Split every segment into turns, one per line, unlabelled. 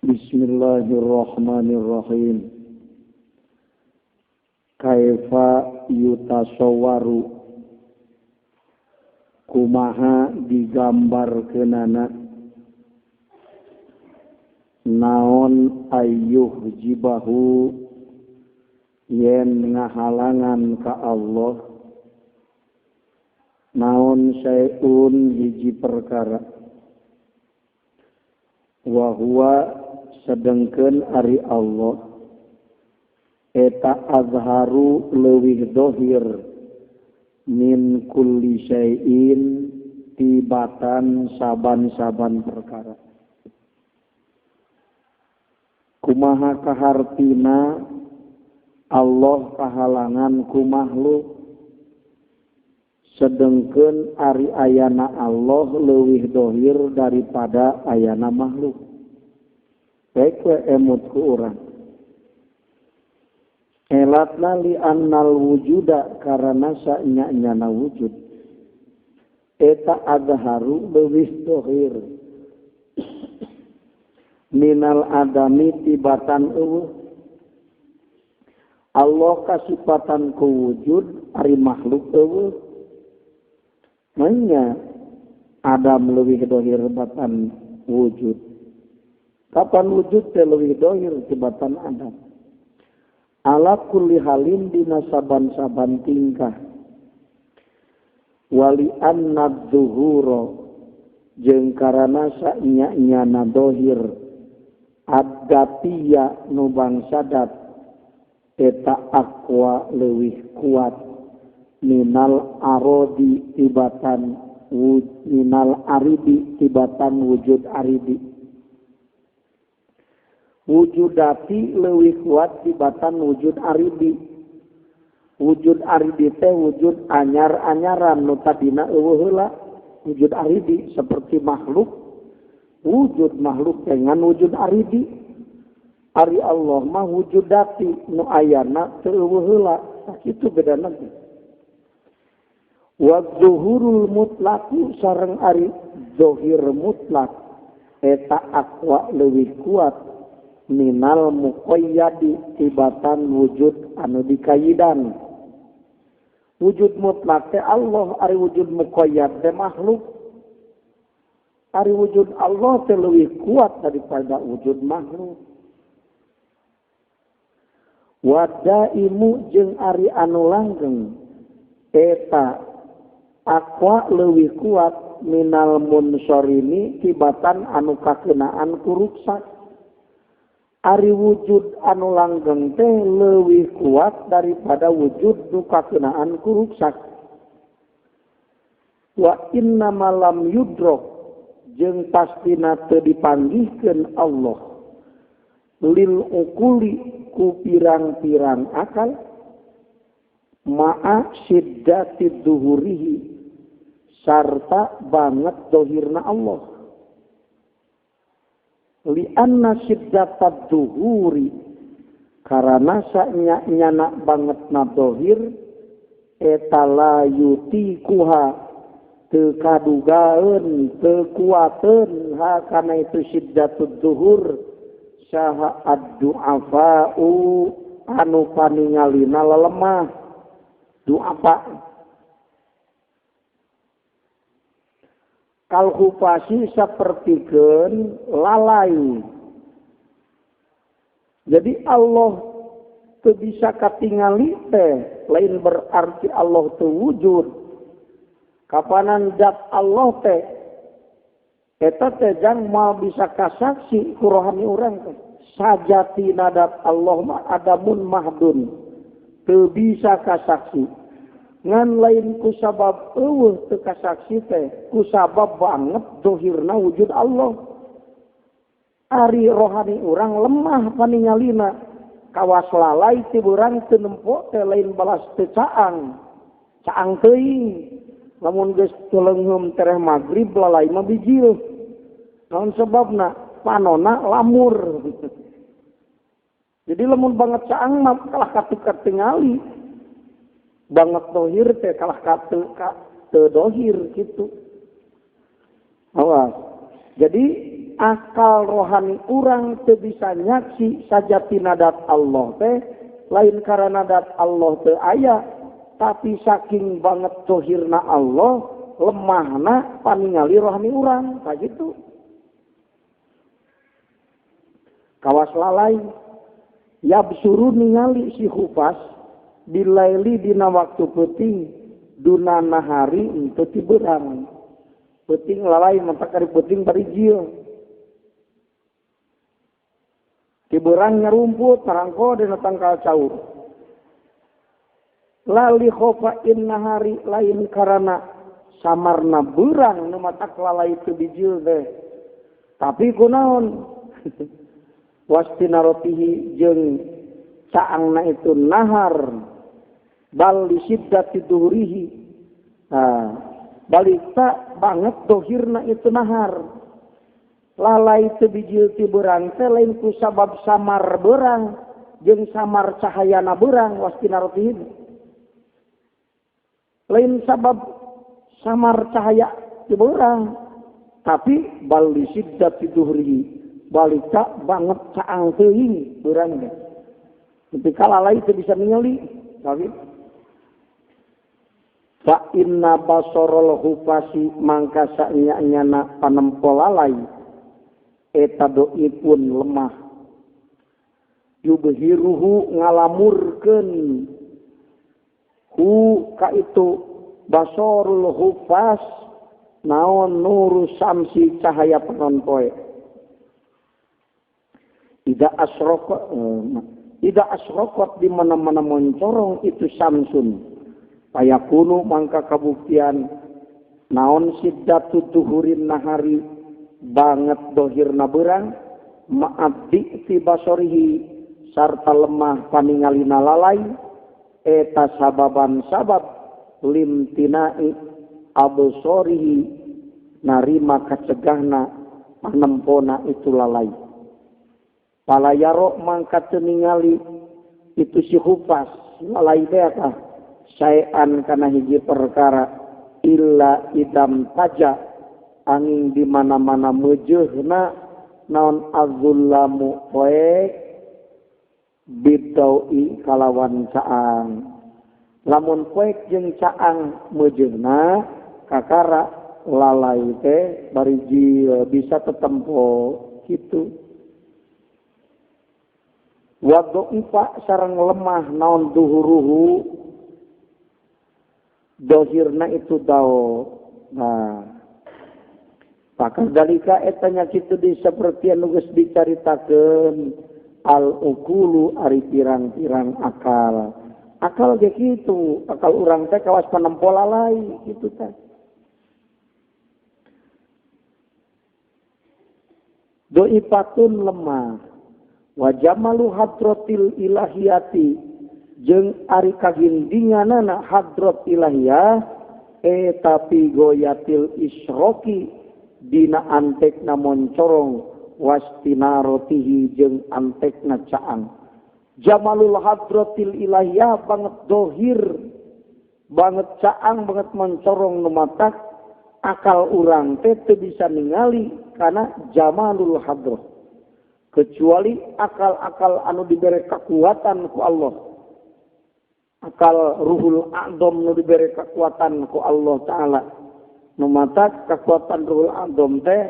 Bismillahirrahmanirrahim. Kaifa yutasawwaru, kumaha digambarkeunana naon ayyuh jibahu yen ngahalangan ka Allah naon syai'un hiji perkara wa huwa sedengkeun ari Allah eta azharu leuwih dohir min kulli syai'in tibatan saban-saban perkara. Kumaha kahartina Allah kahalangan ku makhluk sedengkeun ari ayana Allah leuwih dohir daripada ayana makhluk. Baik we emut ku urang. Elatna li annal wujuda karana sanya-nyana wujud eta azharu leuwih dohir minal adami tibatan eueuh. Allah kasipatan ku wujud ari makhluk eueuh. Manya adam leuwih dohir batan wujud. Kapan wujud teh leuwih dohir tibatan adam. Ala kulli halin dina saban-saban tingkah. Wali anna dzuhura jeung karana sanya-nyana dohir adatiya nu bangsa dat eta aqwa leuwih kuat minal arodi tibatan minal aridi tibatan wujud aridi. Wujudati leuwih kuat tibatan wujud aridi. Wujud aridi teh wujud anyar-anyaran nu tadina eueuh heula. Wujud aridi seperti makhluk, wujud makhluk dengan wujud aridi. Ari Allah mah wujudati nu ayana teu eueuh heula. Tah kitu bedana teh. Wa zuhurul mutlaqu sareng ari zahir mutlak eta aqwa leuwih kuat minal muqayyadi tibatan wujud anu dikayidan. Wujud mutlak teh Allah, ari wujud muqayyad teh makhluk. Ari wujud Allah teh leuwih kuat daripada wujud makhluk. Wadaimu jeung ari anu langgeng eta aqwa leuwih kuat minal munsorimi tibatan anu kakenaan ku ruksak. Ari wujud anu langgeng teh leuwih kuat daripada wujud nu kakenaan ku ruksak. Wa inna malam yudrok jeung pastina teu dipanggihkeun Allah lil uquli ku pirang-pirang akal ma'a syiddati duhurihi sarta banget dohirna Allah. Lianna syiddatat duhuri karana sanya-nyana banget na dohir eta la yutikuha teu kadugaeun teu kuateun ha kana itu syiddatud duhur saha ad-du'afa'u anu paningalina lelemah du'afa kalkupasi sapertikeun lalai. Jadi Allah teu bisa katingali teh lain berarti Allah teu wujud. Kapanan zat Allah teh eta teh jang moal bisa kasaksi ku rohani urang teh. Sajatina dat Allah mah adamun mahdun teu bisa kasaksi. Ngan lain ku sabab eueuh teu kasaksi teh ku sabab banget dohirna wujud Allah. Ari rohani urang lemah paningalina kawas lalai ti urang teu nempo teh lain balas teu caang caang teuing. Lamun geus tuleungheum tereh magrib lalai mah bijil. Naon sebabna? Panona lamur. Jadi lamun banget caang mah kalah katukar tingali. Banget dohir teh kalah kate teu dohir gitu. Awas. Jadi akal rohani urang teu bisa nyaksi sajatina dat Allah teh lain karena dat Allah teu aya tapi saking banget dohirna Allah lemahna paningali rohani urang kagitu. Kawas lalai yabsuru ningali si khufas bilaili dina waktu peuting duna nahari henteu ti beurang. Peuting lalai mantak ari peuting barijil. Ti beurang nyarumput marangko dina tangkal cau. Lali khofain nahari lain karana samarna beurang nu matak lalai teu bijil teh. Tapi kunaon? Wastina rotihi jeung caangna itu nahar bal li syiddati duhrihi. Nah, balita banget dohirna itu nahar. Lalai teu bijil ti beurang teh lain ku sabab samar beurang jeung samar cahayana beurang wastina rotihi. Lain sabab samar cahaya ti beurang tapi bal li syiddati duhrihi. Balita banget caang teuing beurang teh. Ketika lalai teu bisa ningali, tapi fa inna basarul hufasi mangka sanya-nyana panempo lalai eta doipun lemah. Yubhiruhu ngalamurkeun hu ka itu basarul hufas naon nuru samsi cahaya panon poe. Ida asrokot di mana-mana moncorong itu samsun. Payakunu mangka kabuktian naon siddatu duhurin nahari banget dohirna beurang ma'addi fi basorihi sarta lemah paningalina lalai eta sababan sabab limtinai absorihi narima kacegahna panempona itu lalai. Palayaro mangka teu ningali itu si khufas lalai teh tah saean kana hiji perkara illa idam taja angin di mana-mana meujeuhna naon azzullamu poe bidaui kalawan caang. Lamun poek jeung caang meujeuhna kakara lalai teh bariji bisa tetempo kitu. Wado'ifa sareng lemah naon duhuruhu dohirna itu dao. Nah, pakadalika eta nya kitu di saperti anu geus dicaritakeun al ukulu ari pirang-pirang akal. Akal ge kitu, akal urang teh kawas panempo lalai kitu teh. Do'ifatun lemah. Wa jamalu hadratil ilahiyati jeung ari kagindinganana hadrat ilahiyah tapi goyatil isroki dina antekna moncorong wastinarotihi jeung antekna caang. Jamalul hadratil ilahiyah banget dohir banget caang banget moncorong nu matak akal urang teh teu bisa ningali kana jamalul hadrah kecuali akal-akal anu dibere kekuatan ku Allah. Akal ruhul a'dham nu dibere kekuatan ku Allah Ta'ala. Nu matak kekuatan ruhul a'dham teh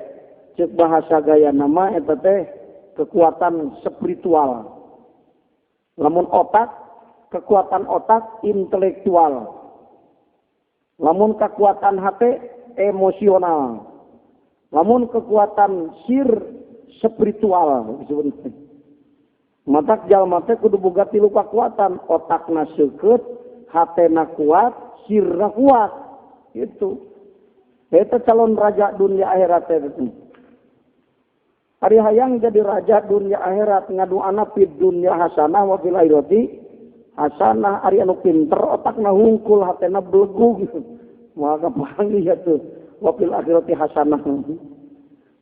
ceuk bahasa gaya nama eta teh kekuatan spiritual. Lamun otak, kekuatan otak intelektual. Lamun kekuatan hati emosional. Lamun kekuatan sir spiritual disebutna. Matak jalma teh kudu boga tilu kakuatan, otakna seukeut, hatena kuat, sirna kuat. Gitu. Eta calon raja dunia akhirat teh. Ari hayang jadi raja dunia akhirat ngaduana fid dunya hasanah wa fil akhirati hasanah. Ari anu pinter otakna hungkul, hatena belegug. Maka panggih atuh wa fil akhirati hasanah.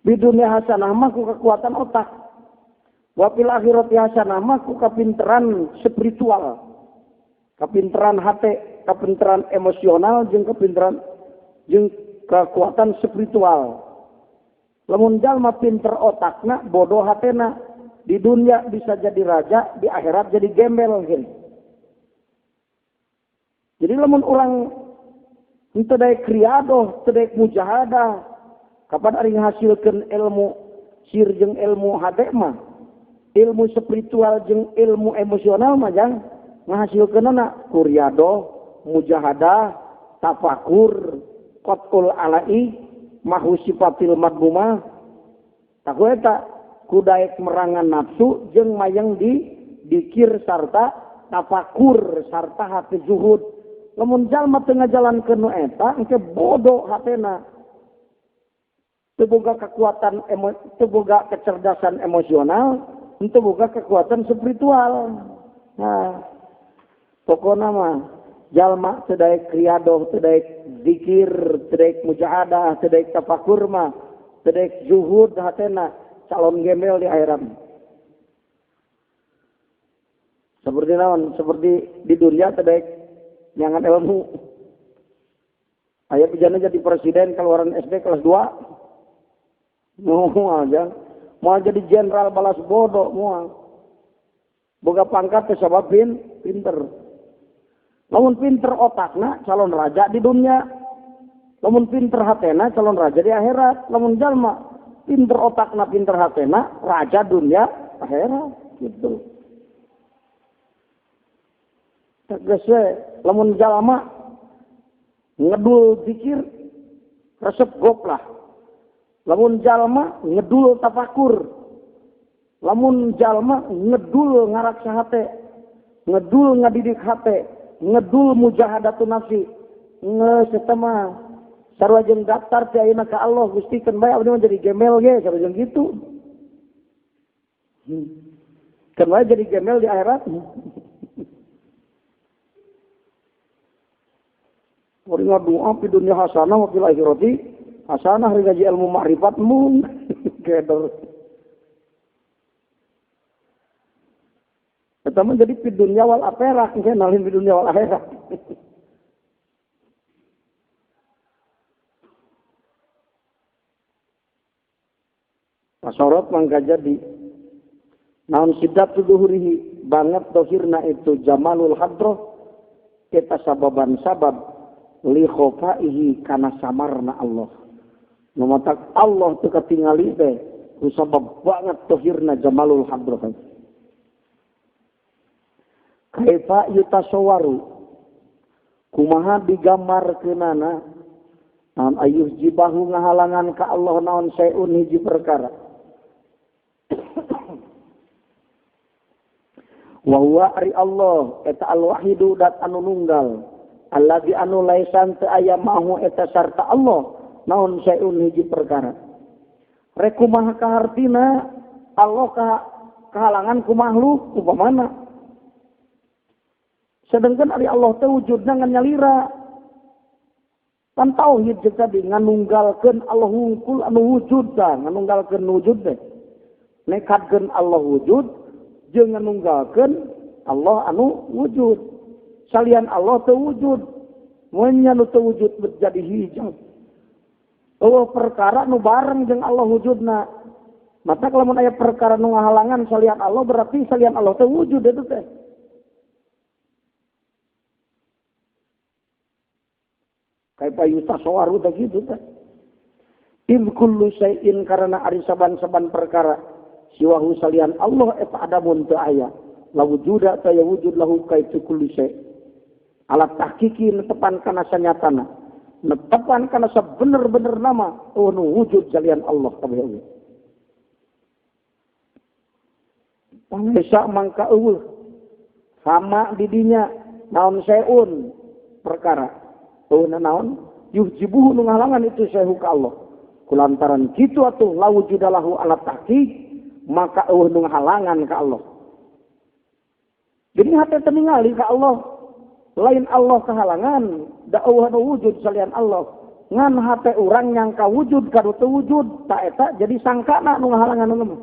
Di dunia hasanah mah ku kekuatan otak. Wa fil akhirati hasanah mah ku kapinteran spiritual. Kapinteran hati, kapinteran emosional jeung kapinteran jeung kekuatan spiritual. Lamun jalma pinter otakna, bodoh hatena. Di dunia bisa jadi raja, di akhirat jadi gembel gini. Jadi lamun orang teu daek riadoh, teu daek mujahadah, kapan ari ngahasilkeun ilmu sir jeung ilmu hate mah, ilmu spiritual jeung ilmu emosional mah jang ngahasilkeunana ku riadoh, mujahadah, tafakur, qatul alai, mahu sifatil madmumah. Taku eta ku daek merangan nafsu jeung mayang di dikir sarta tafakur sarta hati zuhud. Lamun jalma teu ngajalankeun nu eta engke bodoh hatena. Teu boga kekuatan teu boga kecerdasan emosional, teu boga kekuatan spiritual. Nah, pokona mah jalma teu daek riadoh, teu daek zikir, teu daek mujahadah, teu daek tafakur mah, teu daek zuhud hatena, calon gembel di akhirat. Seperti naon? Seperti di dunia teu daek nyangan ilmu. Aya pijana jadi presiden keluaran SD kelas 2. Moal jang. Moal jadi jenderal balas bodoh moal. Boga pangkat teh sabab pinter. Lamun pinter otakna calon raja di dunia. Lamun pinter hatena calon raja di akhirat. Lamun jalma pinter otakna pinter hatena raja dunia akhirat gitu. Tegas we lamun jalma ngedul zikir resep goplah. Lamun jalma ngedul tafakur. Lamun jalma ngedul ngaraksa hate, ngedul ngadidik hate, ngedul mujahadatun nafsi. Geus eta mah sarua jeung daftar teh ayeuna ka Allah Gusti keun bae abdi mah jadi gembel ge sarua jeung kitu. Keun bae jadi gembel di akhirat. Bari ngadoa fi dunya hasanah wa fil akhirati hasanah ari ngaji ilmu makrifat mun keder. Eta mah jadi fi dunya wal akhirah, engke nalin fi dunya wal akhirah. Pasorot mangka jadi naon sidat zuhurihi banget dohirna itu jamalul hadroh eta sababan sabab li khofaihi kana samarna Allah. Nu matak Allah teu katingali teh ku sabab banget dohirna jamalul hadroh. Kaifa yutasawwaru kumaha digambarkeunana naon ayuh jibahu ngahalangan ka Allah naon saeun hiji perkara. Wa huwa ari Allah eta al-wahidu dat anu nunggal alladzi anu laisan teu aya mahu eta sarta Allah naon saeun hiji perkara. Rek kumaha kahartina Allah kahalangan ku makhluk upamana. Sedangkan ari Allah teh wujudna ngan nyalira. Kan tauhid jeung tadi nganunggalkeun Allah hungkul anu wujud tah, nganunggalkeun wujud teh. Nekadkeun Allah wujud jeung nganunggalkeun Allah anu wujud. Salian Allah teu wujud. Mun nya nu teu wujud jadi hijab. Eueuh perkara nu bareng jeung Allah wujudna. Mata lamun aya perkara nu ngahalangan salian Allah berarti salian Allah teu wujud eta teh. Kaifa yutasawwaru teh kitu teh. In kullu syai'in karena ari saban-saban perkara siwahu salian Allah eta adamun teu aya. La wujuda ta wujud lahu kaitu kullu syai'. Alat tahqiqi netepan kana sanyatana. Netepan kana sabener-bener nama oh nu wujud salian Allah kabeh oge. Pangesa mangka eueuh sama didinya naon seun perkara. Oh naon yuhjibuhu nu ngahalangan itu sehu ka Allah. Kulantaran kitu atuh la wujudalahu ala tahqiq maka eueuh nu ngahalangan ka Allah. Jadi hate teu ningali ka Allah, lain Allah kahalangan, da eueuh nu wujud salian Allah. Ngan hate urang nyangka wujud ka teu wujud, ta eta jadi sangkana nu ngahalangan nu mah.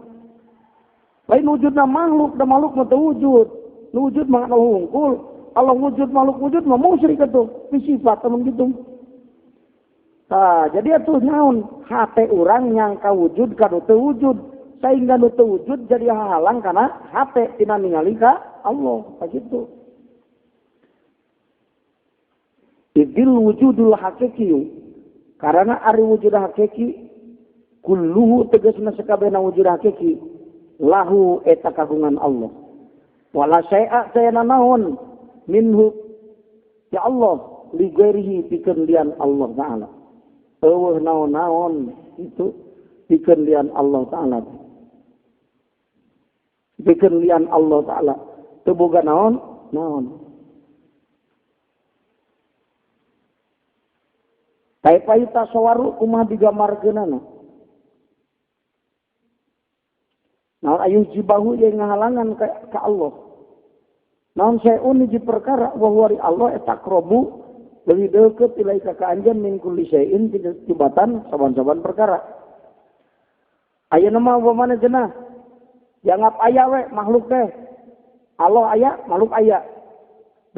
Lain wujudna makhluk, da makhluk mah teu wujud. Nu wujud mah Allah hungkul. Allah wujud makhluk wujud mah musyrik atuh, fi sifat temen gitu. Tah, jadi atuh naon hate urang nyangka wujud ka nu teu wujud, sehingga nu teu wujud jadi halang kana hate tina ningali ka Allah, begitu. Idil wujudul haqiqi, karena ari wujud hakiki kulluhu tegasna sakabehna wujud hakiki lahu eta kagungan Allah. Wala syai'a sayana naon minhu ya Allah li ghairihi pikeun lian Allah Ta'ala. Eueuh naon-naon itu pikeun lian Allah Ta'ala. Pikeun lian Allah Ta'ala. Teu boga naon? Naon. Kaifa yutasawaru kumaha digambarkeunana? Naon ayuh jibahu jeung ngahalangan ka Allah. Naon saeun hiji perkara wa huwa Allah eta qrabu leuwih deukeut ilaika ka anjeun min kulli syai'in tibatan saban-saban perkara. Ayeuna mah umpamana cenah dianggap aya we makhluk teh. Allah aya, makhluk aya.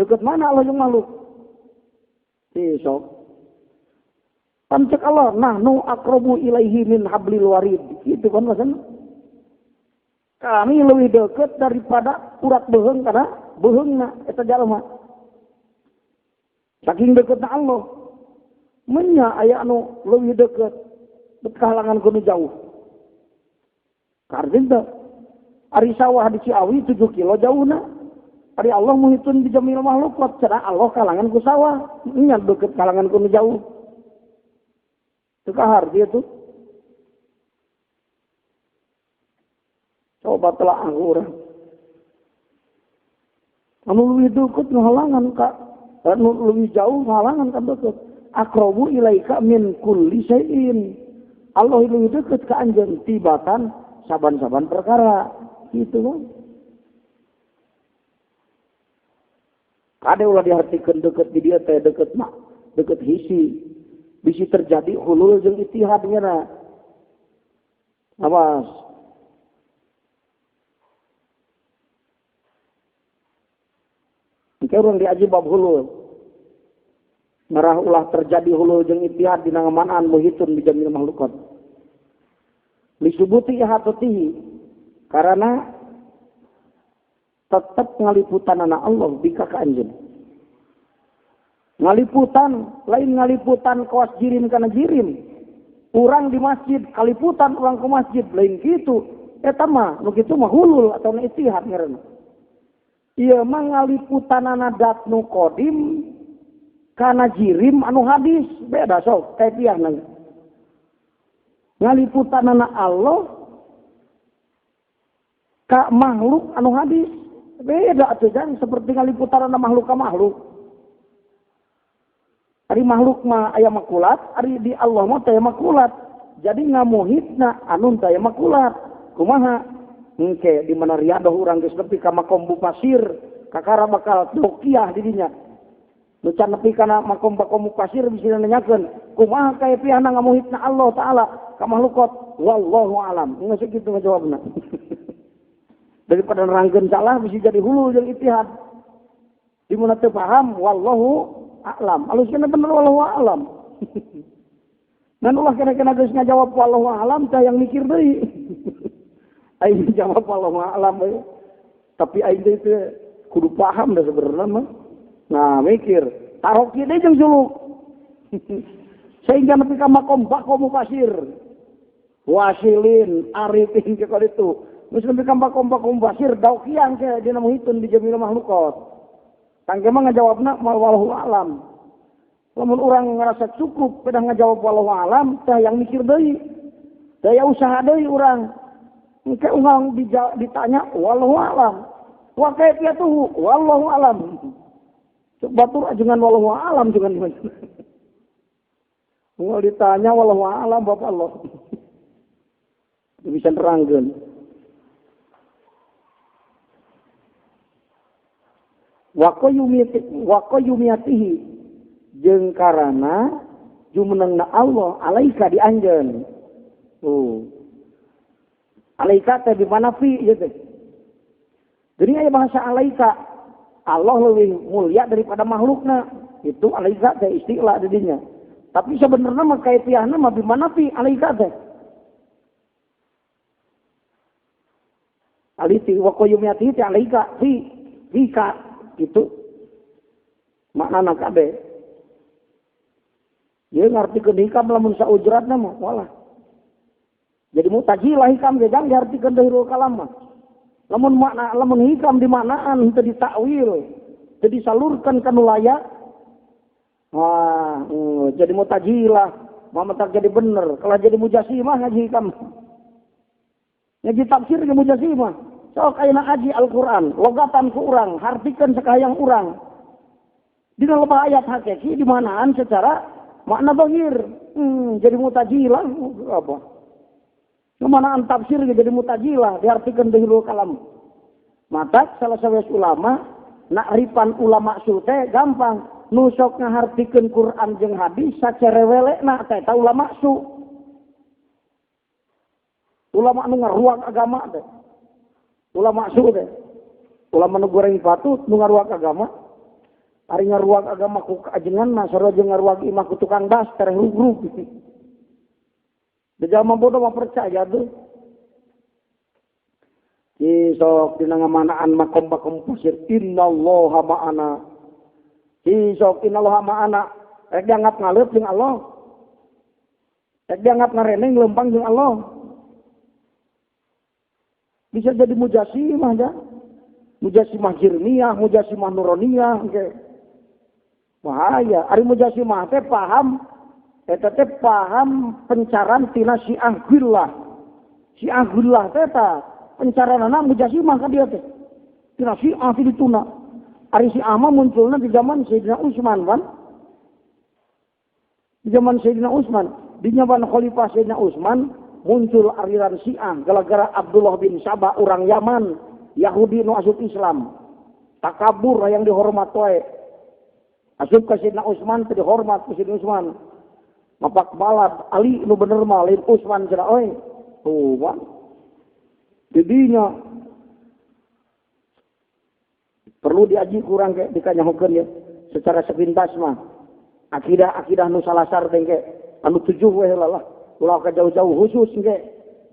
Deukeut mana Allah jeung makhluk? Si sok. Pancek Allah nahnu aqrabu ilaihi min hablil warid. Itu kan maksudnya. Kami lebih dekat daripada urat beheung karena beheungna eta jalma. Saking deketna Allah. Menya aya anu leuwih deket bet kahalangan kudu jauh. Karena teh ari sawah di Ciawi 7 kilo jauhna. Ari Allah muhitun di jamil makhlukat cenah Allah kalangan ku sawah, nya deket kalangan kudu jauh. Teu kahar dia tuh. Coba telah urang. Anu leuwih deukeut ngahalangan ka, anu leuwih jauh ngahalangan ka deukeut. Aqrabu ilaika min kulli syai'in. Allah leuwih deukeut ka anjeun tibatan saban-saban perkara. Gitu kan. Kade ulah dihartikeun deukeut di dieu teh deukeut mah, deukeut hisi. Bisi terjadi hulul jeung ittihad nya. Awas. Engke urang diaji bab hulul. Ngarah ulah terjadi hulul jeung ittihad dina ngamanaan muhitun bijamil makhlukat. Lisubuti ihatatihi karena tetep ngaliputanana Allah bika ka anjeun. Ngaliputan lain ngaliputan kawas jirim kana jirim. Urang di masjid kaliputan urang ke masjid lain kitu. Eta mah nu kitu mah hulul atau ittihad ngaranna. Ieu mah ngaliputanana dat nu qadim kana jirim anu hadis beda sok kaifiahna. Ngaliputanana Allah ka makhluk anu hadis beda atuh kan seperti ngaliputanana makhluk ka makhluk. Ari makhluk mah aya makulat, ari di Allah mah teu makulat. Jadi ngamuhitna anu teu makulat. Kumaha? Engke di mana riadoh urang geus nepi ka makom pasir, kakara bakal dokiah di dinya. Nu can nepi kana makom pasir bisa nanyakeun, kumaha kaifiahna ngamuhitna Allah Ta'ala ka makhlukat? Wallahu alam. Geus kitu ngajawabna. Daripada nerangkeun salah bisa jadi hulul jeung ittihad. Di mana teu paham wallahu a'lam. Alus kana bener wallahu a'lam. Ngan ulah kena-kena geus ngajawab wallahu a'lam teh yang mikir deui. Aing jawab wallahu a'lam we. Tapi aing teh kudu paham dah sebenarnya mah. Nah, mikir, taroki deui jeung suluk. Sehingga nepi ka makom bakomu pasir. Wasilin arifin ke itu. Geus nepi ka makom bakomu pasir daukiang ke dina muhitun di jamil makhlukat. Tangke mah ngajawabna wallahu a'lam. Lamun urang ngerasa cukup pedah ngajawab wallahu a'lam teh yang mikir deui. Daya usaha deui urang. Engke urang ditanya wallahu a'lam. Wa kaifiyatuhu wallahu a'lam. Batur ajengan wallahu a'lam jangan gimana. Mau ditanya wallahu a'lam bapak Allah. Bisa nerangkeun. Wa qayyumiyatihi jeung karana jumenengna Allah alaika di anjeun. Tuh. Alaika teh di mana fi ieu teh. Jadi aya bahasa alaika, Allah lebih mulia daripada makhlukna. Itu alaika teh istilah di dinya. Tapi sebenarnya mah kaifiahna mah bimana fi alaika teh. Aliti wa qayyumiyati teh alaika fi fika gitu. Maknana kabeh. Ieu ngartikeun hikam lamun saujratna mah walah. Jadi mutajilah hikam ge jang diartikeun dahirul kalam mah. Lamun makna lamun hikam dimaknaan teu ditakwil, teu disalurkan ka nu layak. Wah, jadi mutajilah, mah tak jadi bener. Kalau jadi mujasimah ngaji hikam. Ngaji tafsir ge mujasimah. Sok ayeuna aji Al-Qur'an, logatan ku urang, hartikeun sakahayang urang. Dina loba ayat hakiki dimanaan secara makna zahir. Jadi mutajilah apa? Kemanaan tafsir jadi mutajilah diartikan dahirul kalam. Mata salah satu ulama nakripan ulama sulte gampang nusok ngahartikeun Quran jeung hadis sacerewelena teh eta ulama su. Ulama nu ngaruak agama teh. Ulama su teh. Ulama nu goreng patut nu ngaruak agama. Ari ngaruak agama ku ajengan mah sarua jeung ngaruak imah ku tukang bas tereh rugrug. Di zaman bodoh mah percaya tuh. Ki sok dina ngamanaan makom-makom pasir innallaha ma'ana. Ki sok innallaha ma'ana. Rek dianggap ngaleup jeung Allah. Rek dianggap ngareneng lempang jeung Allah. Bisa jadi mujasimah ya. Mujasimah jirmiyah, mujasimah nuroniyah engke. Bahaya, ari mujasimah teh paham eta teh paham pencaran tina Syiah Gillah. Syiah Gillah teh ta pencaranana mujasimah ka dieu teh. Tina Syiah ti dituna. Ari Syiah mah munculna di zaman Sayyidina Utsman kan. Di zaman Sayyidina Utsman, di zaman Khalifah Sayyidina Utsman muncul aliran Syiah gara-gara Abdullah bin Sabah urang Yaman, Yahudi nu asup Islam. Takabur yang dihormat wae. Asup ka Sayyidina Utsman teu dihormat ku Sayyidina Utsman. Mapak balad Ali nu bener mah lain Utsman cenah euy. Tuh kan. Didinya perlu diaji kurang ke dikanyahokeun ya secara sepintas mah. Akidah-akidah nu salasar teh engke anu tujuh we heula lah. Ulah ka jauh-jauh khusus engke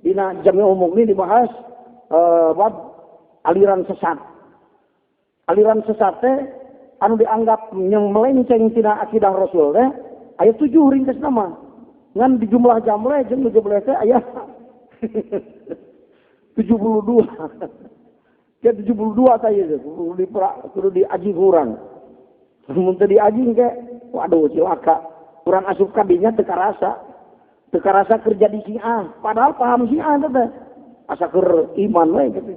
dina jami' umum ini dibahas bab aliran sesat. Aliran sesat teh anu dianggap yang melenceng tina akidah Rasul teh aya 7 ringkes nama. Ngan di jumlah jamle jeung 17 teh aya 72. Ke 72 teh ieu kudu diaji kurang. Mun teu diaji engke waduh cilaka. Kurang asup ka dinya teu karasa. Teu karasa kerja di Syiah, padahal paham Syiah teh. Asa keur iman we kitu.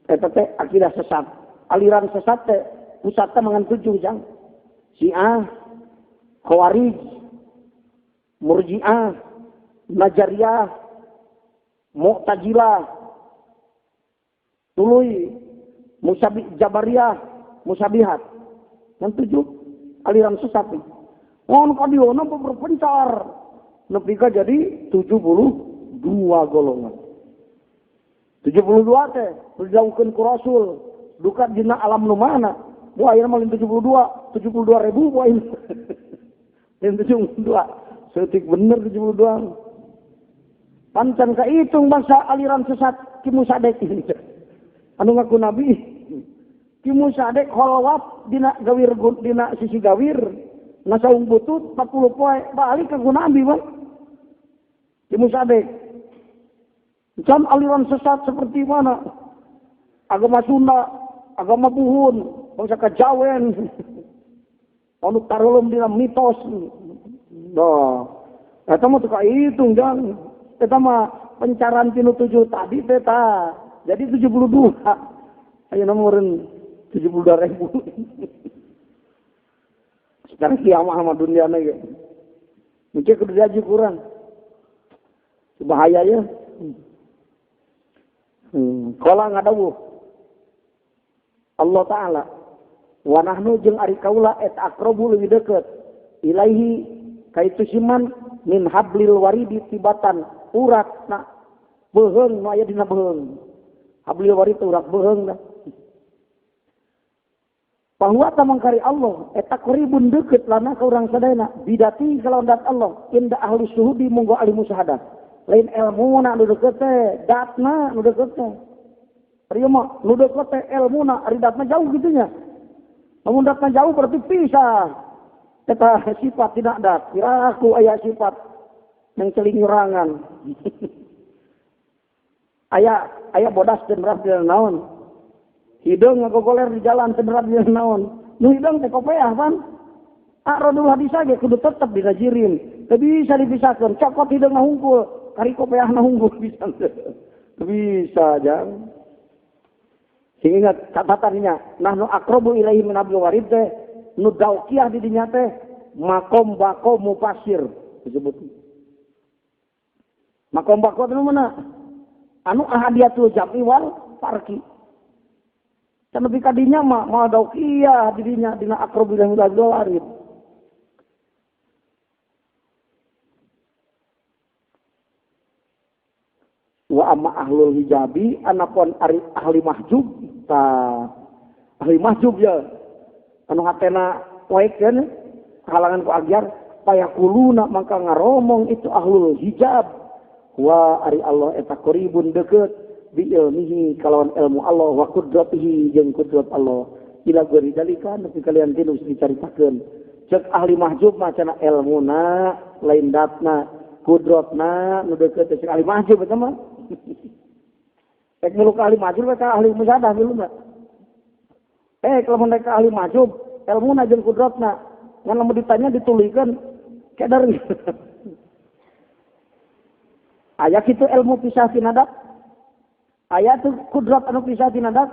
Eta teh akidah sesat. Aliran sesat teh pusatna mangan 7 jang. Syiah, Khawarij, Murji'ah, Najariyah, Mu'tazilah, tuluy Musabi Jabariyah, Musabihat. Yang 7 aliran sesat. Mun ka dieu berpencar nepi ka jadi 72 golongan. 72 teh dijauhkeun ku Rasul, duka dina alam nu mana? Bu ayeuna mah 72, 72.000 bu ayeuna. Lain 72. Seutik bener 72. Pancan kahitung bangsa aliran sesat Ki Musadek. Anu ngaku nabi. Ki Musadek kholwat dina gawir dina sisi gawir. Nasaung butut 40 poe balik ke nabi bang. Ki Musadek. Macam aliran sesat seperti mana? Agama Sunda, agama Buhun, bangsa Kejawen. Anu tarulum dina mitos. Nah, eta mah teu kahitung jang. Eta mah pencaran tinu 7 tadi teh ta. Jadi 72. Ayeuna meureun 72.000. Sekarang kiamah sama duniana ge. Mungkin kudu diaji kurang. Bahaya ya. Kala ngadawuh Allah Ta'ala wa nahnu jeung ari kaula et aqrabu leuwih deukeut ilaihi kaitu siman min hablil waridi tibatan urat na beuheung nu aya dina beuheung. Hablil warid urat beuheung dah. Bahwa tamangkari Allah eta qaribun deukeut lana ka urang sadayana bidati kalawan dat Allah inda ahli syuhudi munggo ahli musyahadah. Lain elmuna nu deukeut teh, datna nu deukeut teh. Ari mah nu deukeut teh elmuna, ari datna jauh kitu nya. Lamun datna jauh berarti pisah. Eta sifat tidak dat. Kira aku aya sifat yang celingurangan. Aya aya bodas teu nerap dina naon. Hideung ngagogoler di jalan teu nerap dina naon. Nu hideung teh kopeah pan. A'radul hadis ge kudu tetep dina jirim. Teu bisa dipisahkeun. Cokot hideung ngahungkul, kari kopeahna hungkul bisa. Teu bisa jang. Sing ingat catatannya, nahnu aqrabu ilaihi min hablil warid teh nu daukiah di dinya teh makom bako mupasir disebut. Makom bako teh mana? Anu ahadiyatul jam'i wal farqi. Can nepi ka dinya mah moal daukiah di dinya dina aqrabu ilaihi min hablil warid. Wa amma ahlul hijabi anapun ari ahli mahjub ta ahli mahjub ya anu hatena waekeun halangan ku agyar payakuluna mangka ngaromong itu ahlul hijab wa ari Allah eta qaribun deukeut bi ilmihi kalawan ilmu Allah wa qudratihi jeung kudrat Allah ila gori dalika nepi kalian tinu dicaritakeun ceuk ahli mahjub mah cenah elmuna lain datna kudratna nu deukeut ceuk ahli mahjub eta mah. Rek milu ka ahli mahjub ka ahli musyahadah miluna. Kalau mereka ahli mahjub, ilmuna jeung kudratna, ngan lamun ditanya ditulikeun keder. Aya kitu ilmu pisah tina dat. Aya tu kudrat anu pisah tina dat.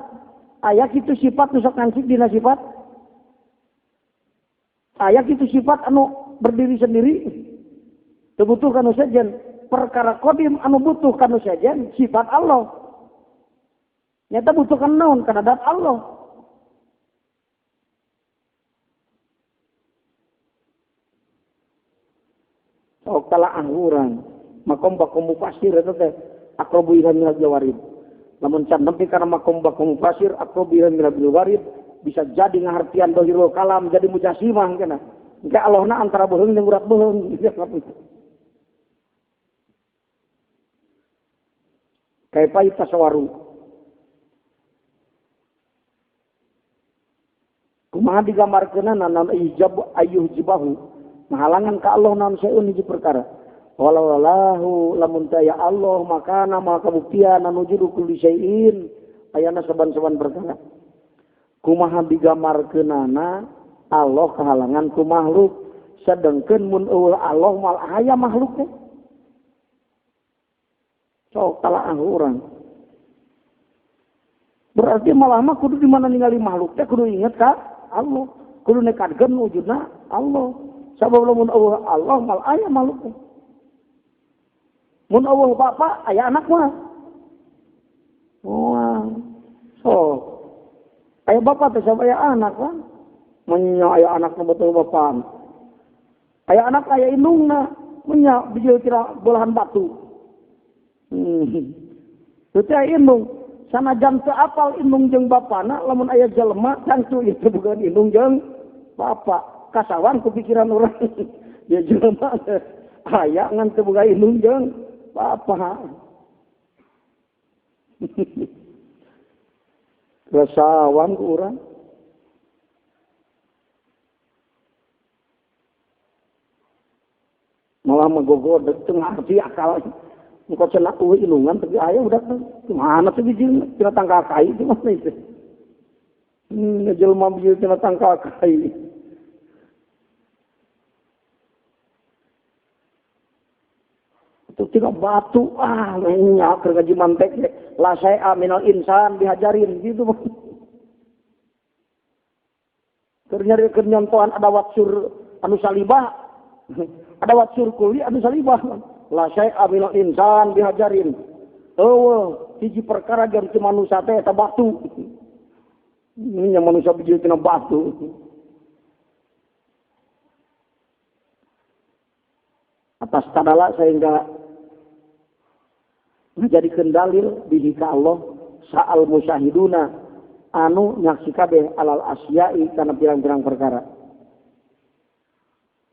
Aya kitu sifat nu sok ngancik dina sifat. Aya kitu sifat anu berdiri sendiri. Teu butuh kanu sejen. Perkara kodim anu butuh kanu sejen sifat Allah. Nyata butuh kan naon kana dat Allah. Sok talaah urang makom bakom mufasir eta teh aqrabu ila min hablil warid. Lamun can nepi kana makom bakom mufasir aqrabu ila min hablil warid bisa jadi ngahartian dohirul kalam jadi mujasimah kana. Engke Allahna antara beuheung jeung urat beuheung. Kaifa tasawaru kumaha digambarkeunana naon ijab ayyuh jibahu mahalangan ka Allah naon seun hiji perkara walau lahu lamun teu aya Allah makana maha kabuktian anu wujudu kulli syai'in ayana saban-saban perkara kumaha digambarkeunana Allah kahalangan ku makhluk sedengkeun mun eueuh Allah mal aya makhluk teh. Sok talaah urang. Berarti malah mah kudu di mana ningali makhluk teh kudu inget ka Allah, kudu nekadkeun wujudna Allah. Sabab lamun eueuh Allah mal aya makhluk teh. Mun eueuh bapa aya anak mah. Wah. Sok. Aya bapa teh sabab aya anak kan. Menya aya anak nu betul bapaan. Aya anak aya indungna, menya bijil kira bolahan batu. Teu aya indung, sanajan teu apal indung jeung bapana, lamun aya jelema tangtu ieu bukan indung jeung bapa. Kasawan ku pikiran urang. Ya jelema aya ngan teu boga indung jeung bapa. Kasawan ku urang. Malah menggogodeg teu ngarti akal. Engkau cenah eueuh ilungan tapi aya udah mana tuh bijil tina tangkal kai di mana itu. Jelema bijil tina tangkal kai. Itu tina batu ah nya keur ngaji mantek la syai'a minal insan dihajarin gitu. Keur nyari keur nyontohan ada watsur anu salibah. Ada watsur kuli anu salibah. La syai'a minal insan dihajarin. Eueuh, hiji perkara jeung teu manusa teh eta batu. Nya manusa bijil tina batu. Atas tadala sehingga menjadikeun dalil bihi ka Allah sa'al musyahiduna anu nyaksi kabeh alal asyai kana pirang-pirang perkara.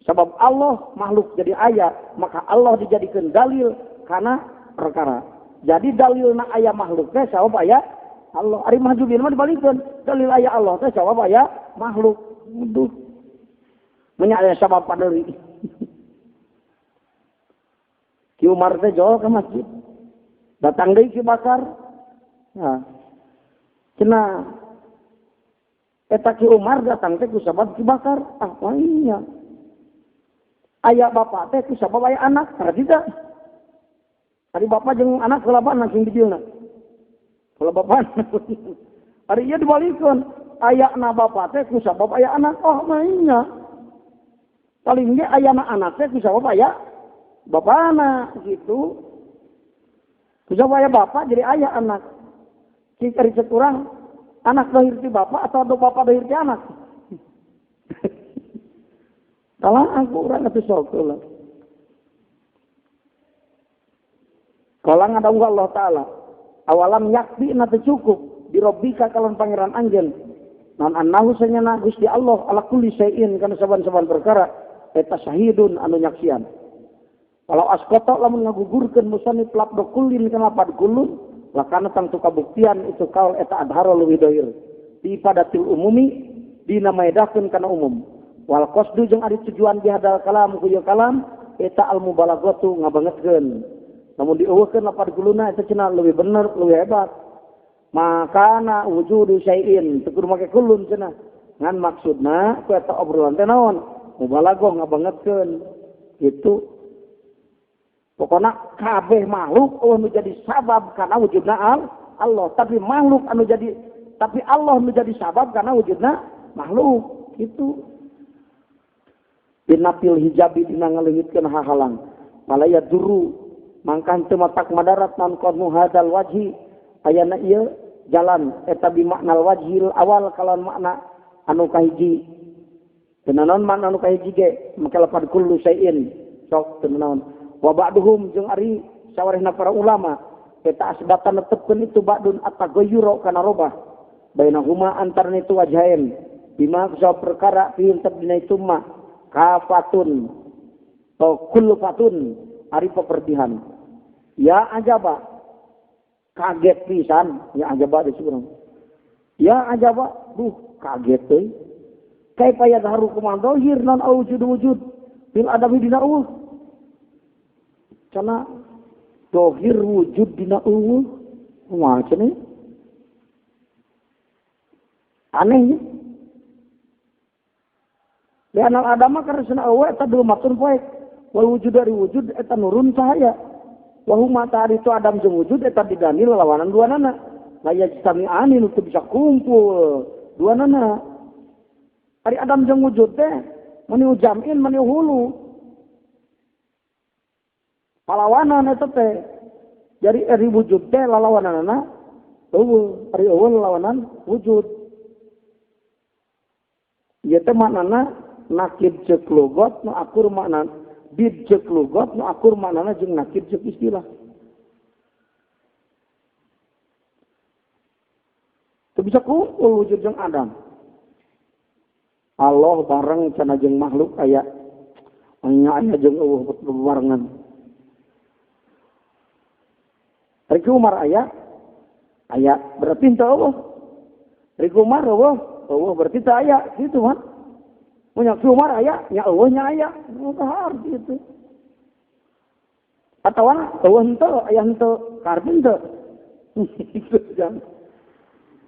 Sebab Allah makhluk jadi aya, maka Allah dijadikan dalil kana perkara. Jadi dalilna aya makhluk teh sabab aya Allah. Ari mahjubin mah dibalikeun, dalil aya Allah teh sabab aya makhluk. Duh. Menya aya sabab paderi. Ki Umar teh jol ke masjid. Datang deui Ki Bakar. Nah. Cenah eta Ki Umar datang teh ku sabab Ki Bakar. Ah, wah iya. Aya bapak teh ku sabab aya anak, karena tidak. Ari bapak jeung anak kelaban langsung dijilna. Kalau bapak ari ieu dibalikeun, ayana bapak teh ku sabab aya anak. Oh, mah iya. Paling ge ayana anak teh ku sabab aya bapana gitu. Ku sabab aya bapak jadi aya anak. Cik ari cek urang anak lahir ti bapak atau do bapak lahir ti anak. Salah aku urang atuh sok lah. Kalau ada Allah Ta'ala awalam yakbi na teu cukup dirobika kalon pangeran anjeun non annahu sanyana Gusti Allah ala kulli syai'in kana saban-saban perkara eta syahidun anu nyaksian. Kalau asqata lamun ngagugurkeun musannif labdo kullin kana lapad kullun lakana tangtu kabuktian itu kaul eta adhara leuwih dohir di padatil umumi dina maedakeun kana umum. Wal qasdu jeung ari tujuan bihadal kalam ku ieu kalam eta al mubalaghatu ngabangetkeun. Namun dieuweuhkeun lapad kuluna eta cenah leuwih bener leuwih hebat. Makana wujudu syai'in teu kudu make kulun cenah. Ngan maksudna ku eta obrolan teh naon? Mubalaghah ngabangetkeun. Gitu. Pokona kabeh makhluk eueuh nu jadi sabab kana wujudna Allah, tapi makhluk anu jadi tapi Allah nu jadi sabab kana wujudna makhluk gitu. Binapil hijabi dina ngaleungitkeun hahalang. Malaya duru mangkan teu matak madarat non qadmu hadal wajhi ayana ieu jalan eta bi maknal wajhil awal kalawan makna anu kahiji. Teu naon makna anu kahiji ge make lapad kullu syai'in sok teu naon. Wa ba'duhum jeung ari sawarehna para ulama eta asbatan netepkeun itu ba'dun at-taghayyur kana robah bainahuma antarana itu wajhain bima kusabab perkara fi dina itu ma kafatun atau kulfatun ari peperdihan. Ya ajaba kaget pisan, ya ajaba disebut. Ya ajaba, duh kaget euy. Kaifa yadharu kumaha dohir non wujud wujud bil adami dina eueuh. Cenah dohir wujud dina eueuh kumaha cenah? Aneh ya. Lianal adama karena cenah eueuh eta dulumatun poek. Wal wujud dari wujud eta nurun cahaya. Wa huma ta'ari itu adam jeung wujud eta didani lalawanan dua nana. La yajtami'ani nu teu bisa kumpul dua nana. Ari adam jeung wujud teh mani jamin mani hulu. Palawanan eta teh. Jadi ari wujud teh lalawananana eueuh, ari eueuh lalawanan wujud. Ieu teh maknana nakib ceuk lugot nu akur maknana bid ceuk lugot nu akur maknana jeung nakib ceuk istilah. Teu bisa kumpul wujud jeung adam. Allah bareng cenah jeung makhluk aya nya aya jeung eueuh bebarengan. Ari Umar aya aya berarti teu eueuh. Ari Umar eueuh eueuh berarti teu aya kitu mah. Punya Umar aya nya eueuh nya aya kahar gitu. Atawa eueuh henteu aya henteu karep henteu.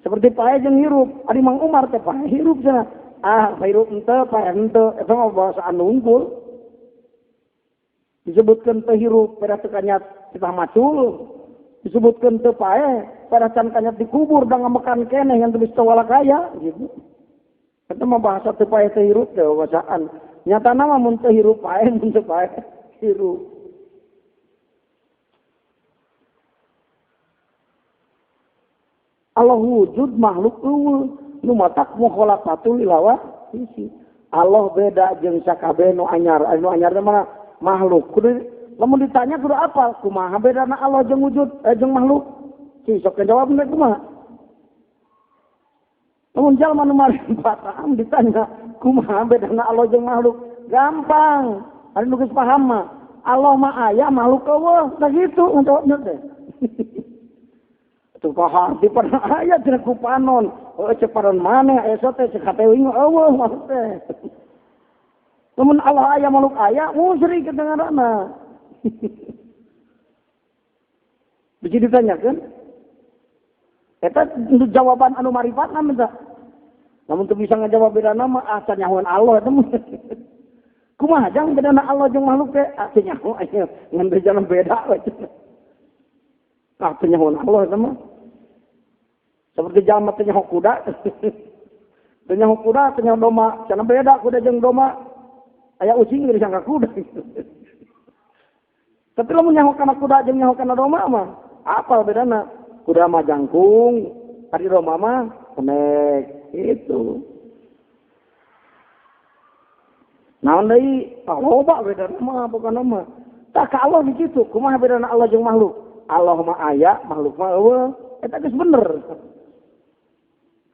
Seperti pae jeung hirup, ari Mang Umar teh pae hirup cenah. Ah, hirup henteu pae henteu eta mah bahasa anu unggul. Disebutkeun teu hirup pada teu kanyat titah macul. Disebutkeun teu pae pada can kanyat dikubur da ngamekan keneh yang teu bisa walakaya gitu. Eta mah bahasa teu pae teu hirup teh bahasaan. Nyatana mah mun teu hirup pae mun teu pae hirup. Allah wujud makhluk eueuh nu matak mukhalafatul ilawa sisi. Allah beda jeung sakabeh nu anyar. Anu anyar teh mana makhluk. Kudu lamun ditanya kudu apal kumaha bedana Allah jeung wujud jeung makhluk. Ci sok jawab kumaha? Lamun jalma nu maripat ditanya kumaha bedana Allah jeung makhluk? Gampang. Ari nu geus paham mah Allah mah aya makhluk eueuh. Tah kitu ngajawabna teh. Tuh kaharti pernah aya cenah ku panon. Heuh cek panon maneh aya teh cek hate uing eueuh maksud teh. Lamun Allah aya makhluk aya musyrik kedengaranna. Bisa ditanyakeun? Eta jawaban anu marifatna mah. Lamun teu bisa ngajawab bedana mah ah nyahoan Allah eta mah. Kumaha jang bedana Allah jeung makhluk teh? Ah teu nyaho aya ngan jalan beda we. Ah teu nyahoan Allah eta mah. Seperti jalma teu nyaho kuda. Teu nyaho kuda, teu nyaho domba, cenah beda kuda jeung domba. Aya ucing geus disangka kuda. Tapi lamun nyaho kana kuda jeung nyaho kana domba mah apal bedana? Kuda mah jangkung, ari domba mah pendek. Itu. Naon deui? Loba bedana mah pokona mah. Tah ka Allah di situ, kumaha bedana Allah jeung makhluk? Allah mah aya, makhluk mah eueuh. Eta geus bener.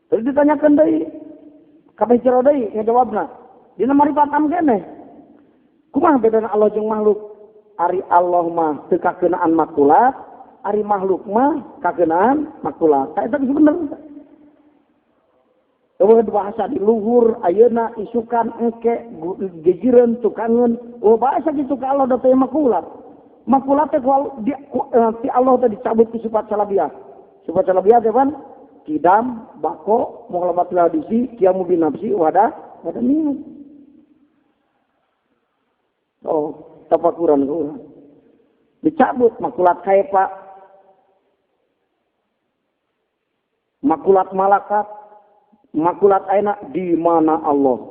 Terus ditanyakeun deui, kabeh jero deui ngajawabna. Dina marifat am keneh. Kumaha bedana Allah jeung makhluk? Ari Allah mah teu kakeunaan makulat, ari makhluk mah kakeunaan makulat. Tah eta geus bener. Eueuh bahasa di luhur ayeuna isukan engke gejireun tukangeun. Oh bahasa kitu ka Allah da teh makulat. Makulat teh ti Allah teh dicabut ku sifat salabiah. Sifat salabiah teh pan kidam, bako, mukhalafatul hadisi, qiyamu bin nafsi, wadah, wadah niat. Oh, tafakuran urang. Dicabut makulat kaifa, makulat malakat, makulat aina di mana Allah?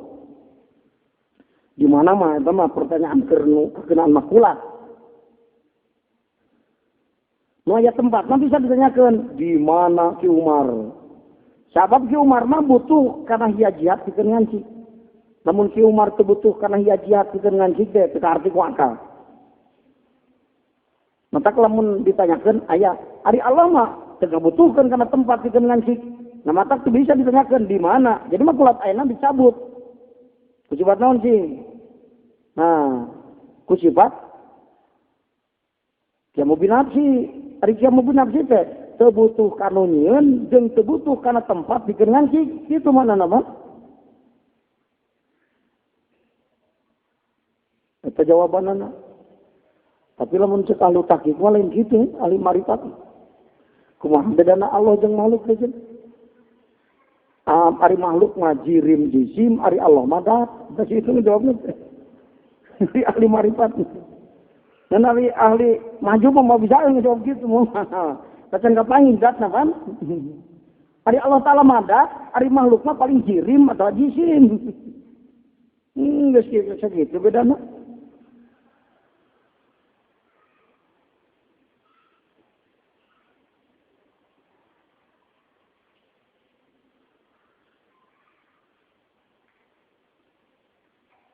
Di mana mah eta mah pertanyaan kekenaan makulat. Nu aya tempat mah bisa ditanyakeun di mana Ki Umar? Sabab Ki Umar mah butuh kana hiajiat pikeun ngancik. Lamun Ki Umar teu butuh kana hiajiat pikeun ngancik teh teu kaarti ku akal. Matak lamun ditanyakeun aya ari Allah mah teu ngabutuhkeun kana tempat pikeun ngancik. Nah matak teu bisa ditanyakeun di mana. Jadi makulat ayeuna dicabut. Ku sifat naon sih? Nah, ku sifat qiyamu binafsi. Ari qiyamu binafsi teh teu butuh kana nyieun jeung teu butuh kana tempat pikeun ngancik. Kitu maknana mah. Eta jawabanana. Tapi lamun cek ahli tahqiq mah lain kitu, ahli marifat. Kumaha bedana Allah jeung makhluk teh? Ari makhluk mah jirim jisim, ari Allah mah dat. Tah itu ngejawabna teh. Ari ahli marifat. Dan ahli ahli maju mah bisa ngejawab kitu mah. Kacan kapanggih zatna kan. Ari Allah Ta'ala mah dat, ari makhluk mah paling jirim atau jisim. Geus kitu bedana.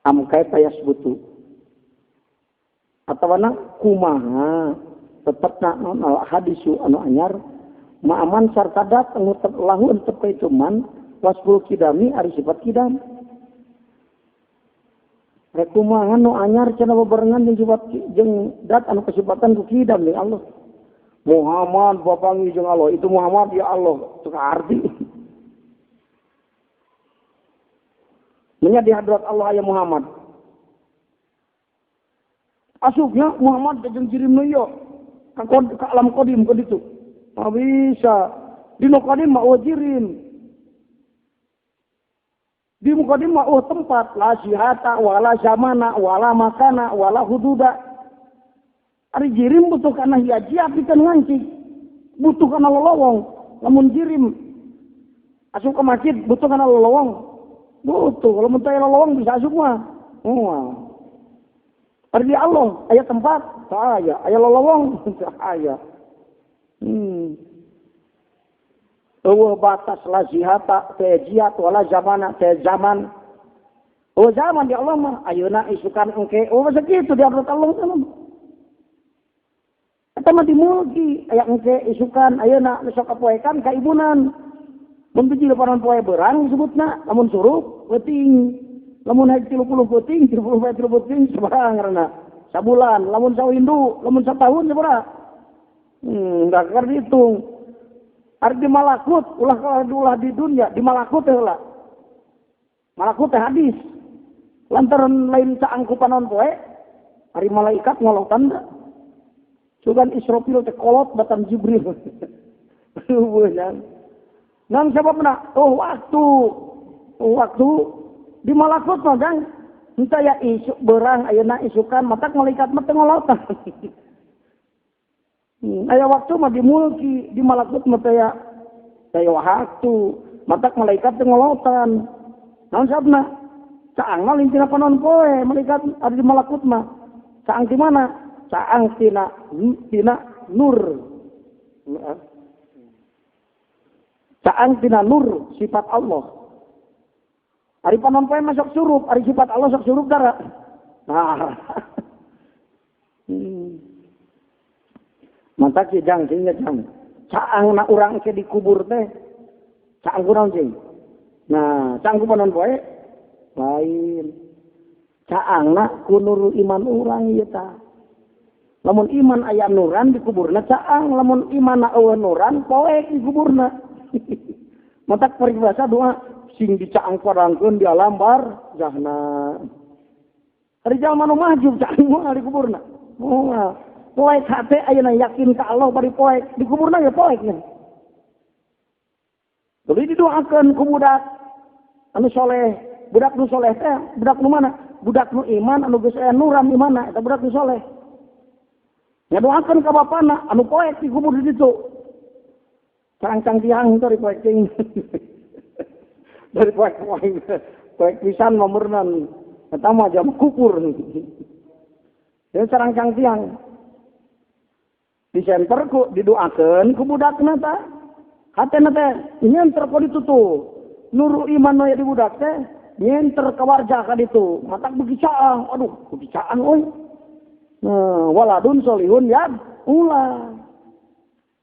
Am kaifa yasbutu atawana kumaha tetepna naon al hadisu anu anyar ma'aman sarta dat anu lahu entep ka itu man wasful kidami ari sifat kidam. Rek kumaha nu anyar cenah bebarengan jeung sifat jeung dat anu kasifatan ku kidam jeung Allah. Muhammad bapangi jeung Allah itu Muhammad ya Allah teu arti. Menya di hadrat Allah aya Muhammad. Asupnya Muhammad jeung jirim nu ieu ka alam qadim ka ditu. Mah bisa. Di nu qadim mah jirim. Di muqaddim mah tempat la sihata wala zamana wala makana wala hududa. Ari jirim butuh kana hiajiat pikeun ngancik. Butuh kana lolowong. Lamun jirim asup ka masjid butuh kana lolowong. Butuh, kalau mentah lolowong bisa asup mah. Wah. Ari di Allah aya tempat, teu aya, aya lolowong, teu aya. Eueuh batas la jihata, teu jihat wala zamana, teu zaman. Eueuh zaman di Allah mah ayeuna isukan engke. Oh sakitu di Allah mah. Eta mah dimulki aya engke isukan ayeuna besok kapoekan kaibunan. Mun bijil panon poe beurang disebutna, lamun surup peuting. Lamun haik 30 peuting, 30 poe 30 peuting sabaraha ngaranna? Sabulan, lamun sawindu, lamun satahun sabaraha? Enggak keur dihitung. Ari di malakut, ulah ulah di dunia, di malakut teh heula. Malakut teh hadis. Lantaran lain caang ku panon poe, ari malaikat ngolotan da. Sugan Israfil teh kolot batan Jibril. Nang sababna? Oh waktu. Oh waktu di malakut mah Kang. Henteu aya isuk beurang ayeuna isukan matak malaikat mah teu ngolotan. Aya waktu mah di mulki, di malakut mah teu aya waktu, matak malaikat teu ngolotan. Naon sababna? Caang mah lain tina panon poe malaikat ada di malakut mah. Caang di mana? Caang tina nur. Caang tina nur sifat Allah. Ari panon poe mah sok surup, ari sifat Allah sok surup dara. Nah. Mantak si jang sing jang. Caang na urang ke dikubur teh. Caang ku naon cing? Nah, caang ku panon poe lain. Caangna ku nur iman urang ieu tah. Lamun iman aya nuran dikuburna caang, lamun iman eueuh nuran poek dikuburna. Matak peribahasa doa sing dicaang padangkeun di alam barzahna. Ari jalma nu mahjub caang moal dikuburna. Moal. Poek hate ayeuna yakin ka Allah bari poek dikuburna ya poek nya. Tuluy didoakeun ku budak anu soleh, budak nu soleh teh budak nu mana? Budak nu iman anu geus aya nuran imanna eta budak nu soleh. Ngadoakeun ka bapana anu poek dikubur di ditu. Cangcang tiang dari poek ting. Dari poek poek pisan mamurnan eta mah jam kupur. Jadi carangcang tiang. Di center ku didoakeun ku budakna tah. Hatena teh nyenter ku ditu tuh. Nuru iman nu aya di budak teh nyenter ka warja ka ditu. Matak beuki caang, aduh beuki caang euy. Nah, waladun solihun ya ulah.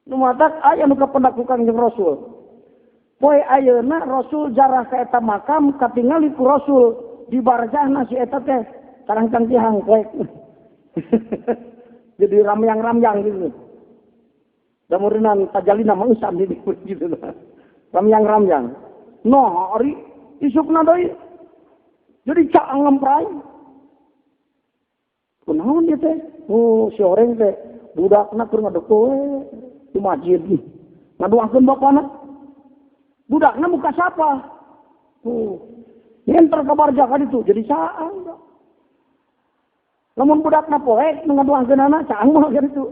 Nu matak aya nu kapendak ku Kangjeng Rasul. Poe ayeuna Rasul jarah ka eta makam katingali ku Rasul di barzahna si eta teh carangcang tihang poek. Jadi ramyang-ramyang gitu. Damurinan tajalina mah usam di gitu. Ramyang-ramyang. Noh ari isukna deui. Jadi caang ngempray. Kunaon ieu teh? Oh, si oreng teh budakna keur ngadek we di masjid. Ngadoakeun bapana. Budakna muka sapa? Tuh. Nyenter ka barzah ka ditu jadi caang. Lamun budakna poek nu ngadoakeunana caang mah ka ditu.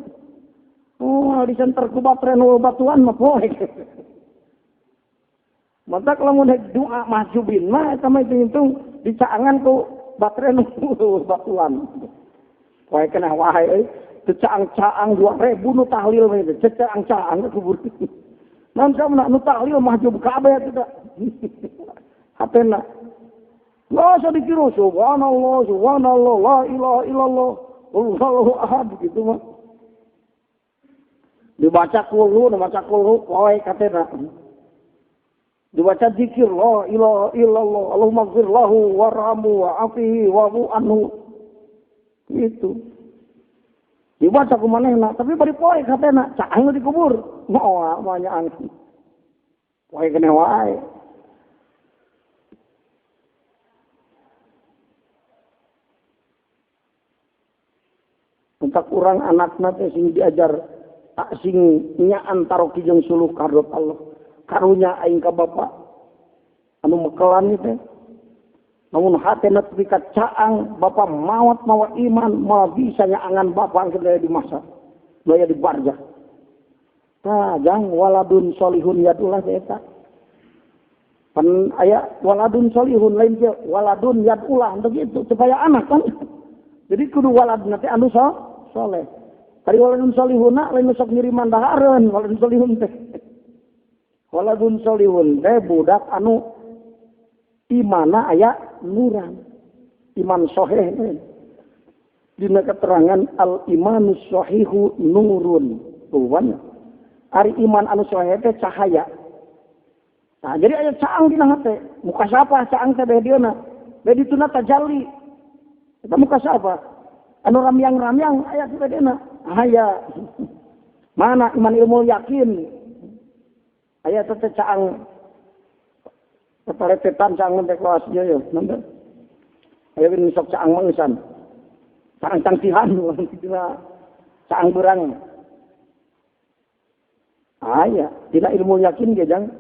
Oh, di center ku batre nu batuan mah poek. Matak lamun doa mahjubin mah eta mah hitung-hitung dicaangan ku batre nu batuan. Poek kena wae euy, teu caang-caang 2000 nu tahlil mah teu caang-caang ka kubur. Naon samna nu tahlil mahjub kabeh eta. Hatena. La sadikiru subhanallah subhanallah la ilaha illallah wallahu ahad gitu mah. Dibaca kulhu, dibaca kulhu poek hatena. Dibaca zikir la ilaha illallah Allahumma ighfir lahu warhamhu wa'afihi wa'fu anhu. Gitu. Dibaca ku manehna tapi bari poek hatena caang dikubur. Moal moal nyaang. Poek keneh wae. Entak urang anakna teh sing diajar tak sing nyaan taroki jeung suluh kadot Allah. Karunya aing ka bapa anu mekelan ieu teh. Namun hatena tepi ka caang bapa maot mawa iman moal bisa nyaangan bapa angkeun daya di masa daya di barzah. Tah jang waladun solihun yadullah teh eta. Pan aya waladun solihun lain kieu waladun yadullah henteu kitu supaya anak kan. Jadi kudu waladun teh anu soleh. Ari waladun solihunna lain sok ngiriman dahareun waladun solihun teh. Waladun solihun teh budak anu imana aya nuran. Iman soheh. Dina keterangan al imanu sohihu nurun. Tuhan. Ari iman anu soheh teh cahaya. Nah, jadi aya caang dina hate. Muka siapa caang teh beh dieuna? Beh dituna tajalli. Eta muka siapa? Anu ramyang-ramyang aya di bedena. Aya. Mana iman ilmu yakin? Aya teh caang keparetetan caang teh kelas ieu ya, nanda. Aya bin sok caang mangisan. Caang cangsihan dina caang berang. Aya, dina ilmu yakin ge jang.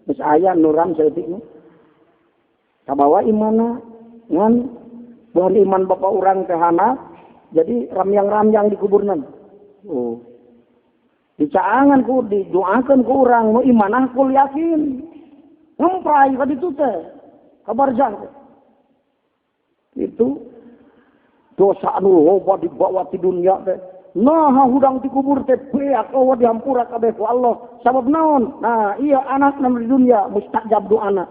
Geus aya nuran saeutik mah. Kabawa imana ngan bukan iman bapak urang teh hana jadi ramyang-ramyang di kuburna. Oh. Dicaangan ku didoakeun ku urang nu imanah kul yakin. Ngemprai ka ditu teh. Ka barzah. Itu dosa anu loba dibawa ti dunya teh. Nah hudang di kubur teh beak eueuh dihampura kabeh ku Allah. Sabab naon? Nah, iya anak di dunia mustajab doana.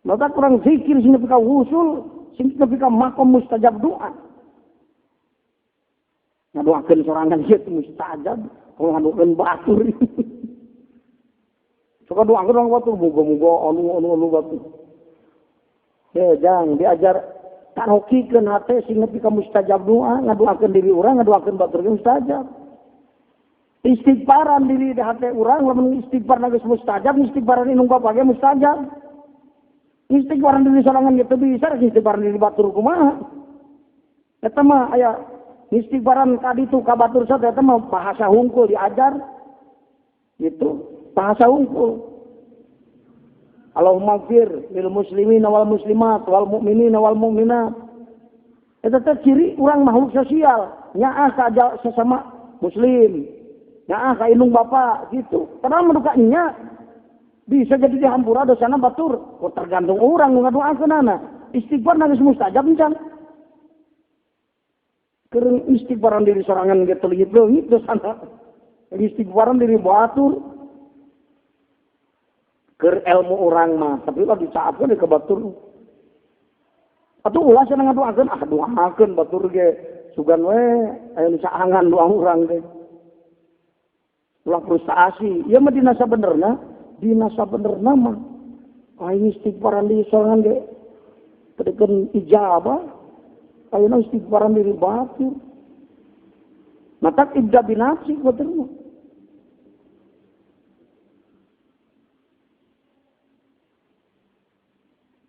Maka kurang zikir sing nepi ka wusul, sing nepi ka makom mustajab doa. Ngadoakeun sorangan ieu mustajab, kalau ngadoakeun batur. Suka doakeun urang batur, muga-muga anu batur. Ya jang diajar tarokikeun hate sing nepi ka mustajab doa, ngadoakeun diri urang, ngadoakeun batur ge mustajab. Istighfaran diri di hate urang, lamun istighfar geus mustajab, istighfaran indung bapa ge mustajab. Istighfaran diri sorangan ge teu bisa, istighfaran diri batur kumaha? Eta mah aya istighfaran ka ditu ka batur sat eta mah bahasa hungkul diajar. Itu bahasa hungkul. Allahumma gfir lil muslimina wal muslimat wal mu'minina wal mu'minat. Eta teh ciri urang makhluk sosial, nyaah ka sesama muslim, nyaah ka indung bapa gitu. Padahal menduka nya bisa jadi dihampura dosana batur, kok tergantung urang nu ngadoakeunana. Istighfar geus mustajab encan. Keur istighfaran diri sorangan ge teu leungit-leungit dosana. Istighfaran diri batur. Keur ilmu urang mah, tapi ulah dicaapkeun ke batur. Atuh ulah cenah ngadoakeun, ah doakeun batur ge sugan we aya nu caangan doa urang teh. Ulah frustasi, ieu mah dina sabenerna, dina sabenerna mah aing istighfaran diri sorangan ge teu ijabah, ayeuna istighfaran diri batur. Matak ibda binafsi batur mah.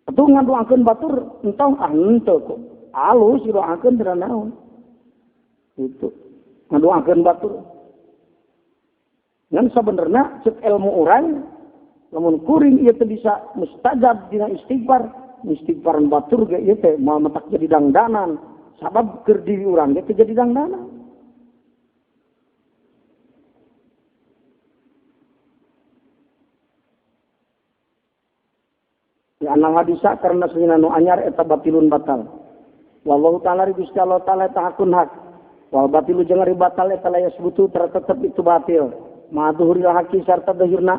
Atuh ngadoakeun batur entong ah henteu kok. Alus didoakeun teu naon. Itu ngadoakeun batur. Ngan sabenerna ceuk ilmu urang lamun kuring ieu teu bisa mustajab dina istighfar, istighfaran batur ge ieu teh moal matak jadi dangdanan. Sabab keur diri urang ge teu jadi dangdanan. Ya anang hadisa karena senyina nu anyar eta batilun batal. Wallahu ta'ala ri Gusti Allah ta'ala eta hakun hak. Wal batilu jeung ari batal eta la yasbutu tetep itu batil. Madhuhuril haqi sarta dahirna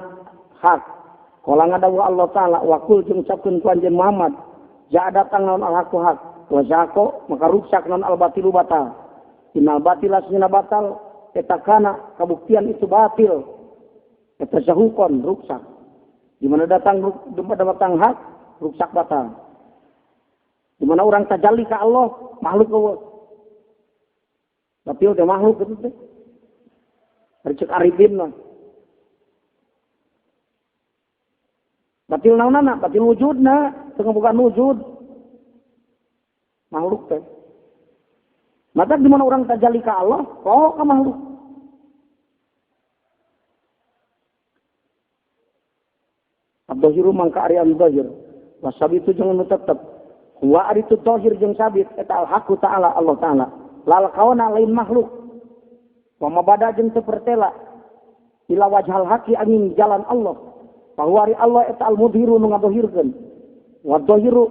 hak. Kala ngadawuh Allah ta'ala wa qul jeung ucapkeun ku anjeun Muhammad, ja datang naon al haqu hak, wa zaqo maka ruksak naon al batilu batal. Innal batila senyina batal eta kana kabuktian itu batil. Eta zahukon ruksak. Di mana datang datang hak, ruksak batal. Di mana orang tajalli ka Allah, makhluk eueuh. Batil teh makhluk kitu teh. Ari ceuk arifin mah. Batil naonana? Batil wujudna, teu bukan wujud. Makhluk teh. Maka di mana orang tajalli ka Allah, kok ka makhluk. Abdahiru mangka ari al-zahir. Wasabitu jeung nu tetep. Wa ari tu zahir jeung sabit eta al-haqqu ta'ala Allah ta'ala. Lal kaona lain makhluk. Wa mabada jeung teu pertela. Ila wajhal haqi angin jalan Allah. Bahwa ari Allah eta al-mudhiru nu ngadohirkeun. Wa dhahiru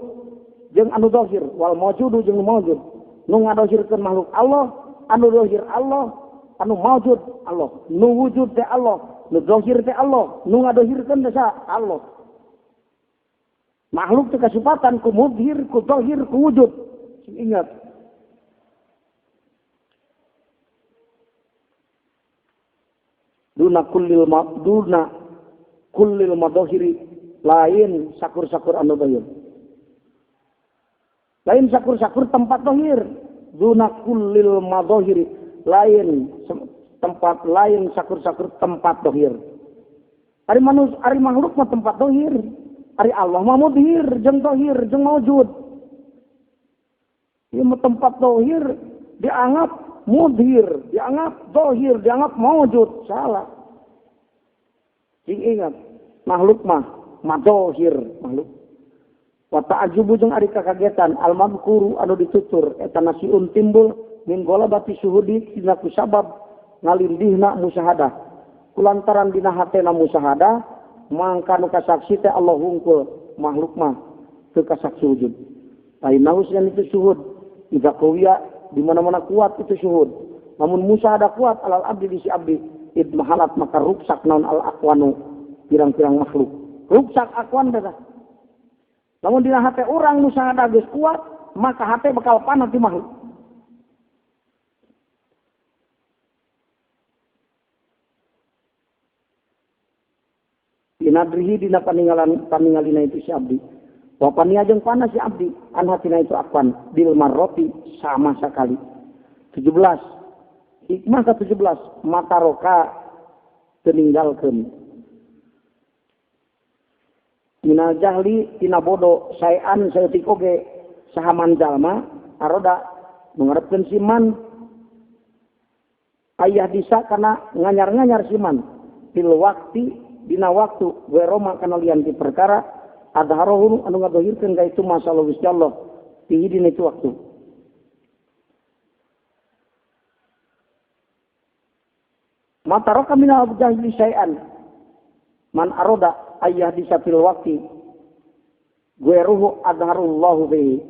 jeung anu zahir wal mawjudu jeung nu mawjud. Nu ngadohirkeun makhluk Allah, anu zahir Allah, anu mawjud Allah, nu wujud teh Allah. Nu zahir teh Allah, nu ngadohirkeun teh Allah. Makhluk teh kasipatan ku mudhir, ku zahir, ku wujud. Ingat. Duna kullil duna Kullil madhahiri lain sakur-sakur anu dohir. Lain sakur-sakur tempat dohir. Duna kullil madhahiri lain tempat lain sakur-sakur tempat dohir. Ari manus ari makhluk mah tempat dohir. Ari Allah mah mudhir jeung dohir jeung maujud. Ieu mah tempat dohir dianggap mudhir, dianggap dohir, dianggap maujud, salah. Cing ingat, makhluk mah madohir makhluk. Wa ta'ajubu jeung ari kakagetan al madhkuru anu ditutur eta nasiun timbul min ghalabati syuhudi dina kusabab ngalindihna musyahadah. Kulantaran dina hatena musyahadah mangka nu kasaksi teh Allah hungkul makhluk mah teu kasaksi wujud. Lain naus yang itu syuhud idza qawiya di mana-mana kuat itu syuhud. Namun musyahadah kuat alal abdi di si abdi idmahalat maka ruksak naon al akwanu pirang-pirang makhluk. Ruksak akwan beta. Namun dina hate urang musyahadah geus kuat maka hate bakal panah ti makhluk. Dinadrihi dina paninggalan paningalina itu si abdi. Wa pania jeung panah si abdi an hatina itu akwan bil marroti sama sekali. 17 hikmah ke-17 mataroka teninggalkeun minal jahli tina bodo saean saeutik oge sahaman jalma aroda ngarepkeun siman ayah disa kana nganyar-nganyar siman fil waqti dina waktu weroma kana lian ti perkara adharohu anu ngadohirkeun ka itu masalah Gusti Allah ti dina itu waktu. Mataroka minal jahli syai'an man aroda ayah disa fil waqti gueruhu adharullahu fihi.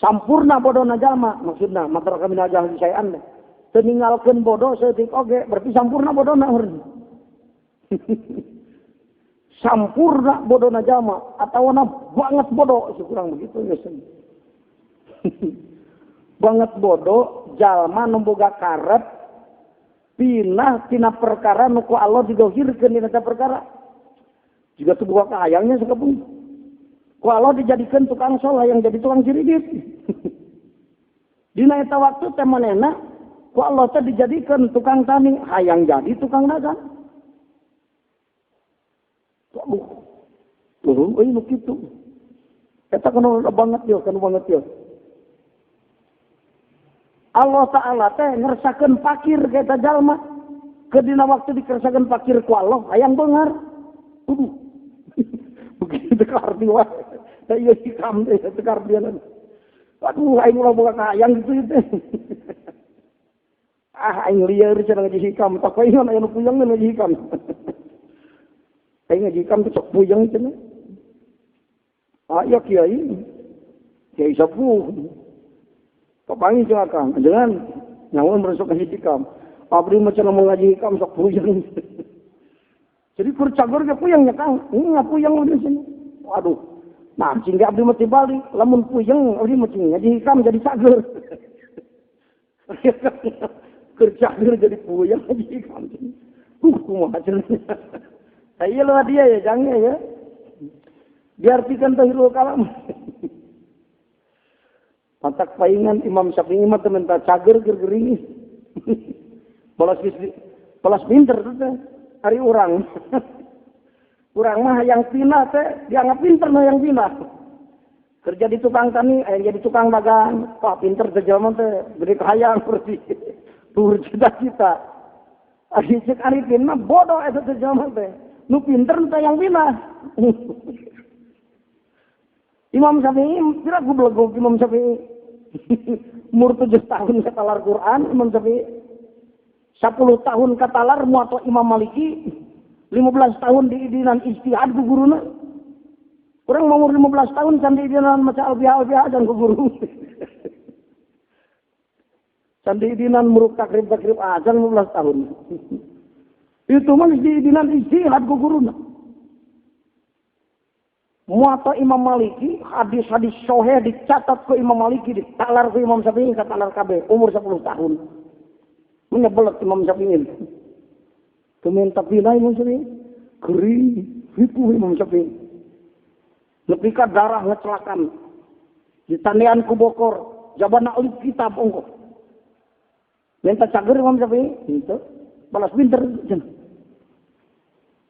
Sampurna bodona jalma maksudna mataroka minal jahli syai'an teu ninggalkeun bodoh saeutik oge berarti sampurna bodona urang. Sampurna bodona jalma atawana banget bodoh kurang begitu geus. Banget bodoh jalma nu boga karep pinah tina perkara nu ku Allah didohirkeun dina eta perkara. Juga tuh buka kahayangnya sakapung. Ku Allah dijadikeun tukang soleh yang jadi tukang ciridit. Dina eta waktu teh manehna ku Allah teh dijadikeun tukang tani hayang jadi tukang dagang. Aduh. Euy euy nu kitu. Eta kana banget yo, kana banget yo. Allah Ta'ala teh ngersakeun pakir ka eta jalma. Ke dina waktu dikersakeun pakir ku Allah hayang beungar. Aduh. Begitu karti wae. Teh ieu hikam teh teu kartian. Aduh aing ulah boga kahayang kitu teh. Ah aing lieur cenah ngaji hikam, tak ieu aya nu puyeng ngaji hikam. Aing ngaji hikam teh sok puyeng cenah. Ah ieu kiai. Kiai sepuh. Kapangi jeung akang, jangan nyawa merusuk ngaji hikam. Abdi mah cenah mau ngaji hikam sok puyeng. Jadi kur cagur ge puyeng nya Kang, nya puyeng di sini. Waduh. Nah, sehingga abdi mah tibalik, lamun puyeng abdi mah ngaji hikam jadi cagur. Kur cagur jadi puyeng ngaji hikam. Kumaha cenah. Ieu lho dia ya jangan ya. Diartikan tahirul kalam. Patak paingan Imam Syafi'i mah teu minta cager keur gering. Balas pinter teh ari urang. Urang mah yang pinah teh dianggap pinter mah yang pinah. Kerja di tukang tani, aya jadi tukang dagang. Wah pinter teh jelema teh gede kahayang berarti. Tur cita-cita. Ari ceuk Arifin mah bodoh eta teh jelema teh. Nu pinter teh yang pinah. Imam Syafi'i kira goblok Imam Syafi'i. Umur 7 tahun katalar Quran Imam Syafi'i. 10 tahun katalar Muwatta Imam Maliki, 15 tahun diidinan ijtihad ku guruna. Urang umur 15 tahun can diidinan maca alfiah-alfiah dan ku guru. Can diidinan muruk takrib-takrib ajan 15 tahun. Itu mah diidinan ijtihad ku guruna. Muwatta Imam Maliki, hadis-hadis sahih dicatat ke Imam Maliki, ditalar ke Imam Syafi'i, katalar kabeh umur 10 tahun. Menyebelet Imam Syafi'i. Keminta pindah Imam Syafi'i. Gering ripuh Imam Syafi'i. Nepi ka darah ngecelakan. Ditandean ku bokor, jabana alif kitab ongkoh. Minta cager Imam Syafi'i, henteu. Balas pinter cenah.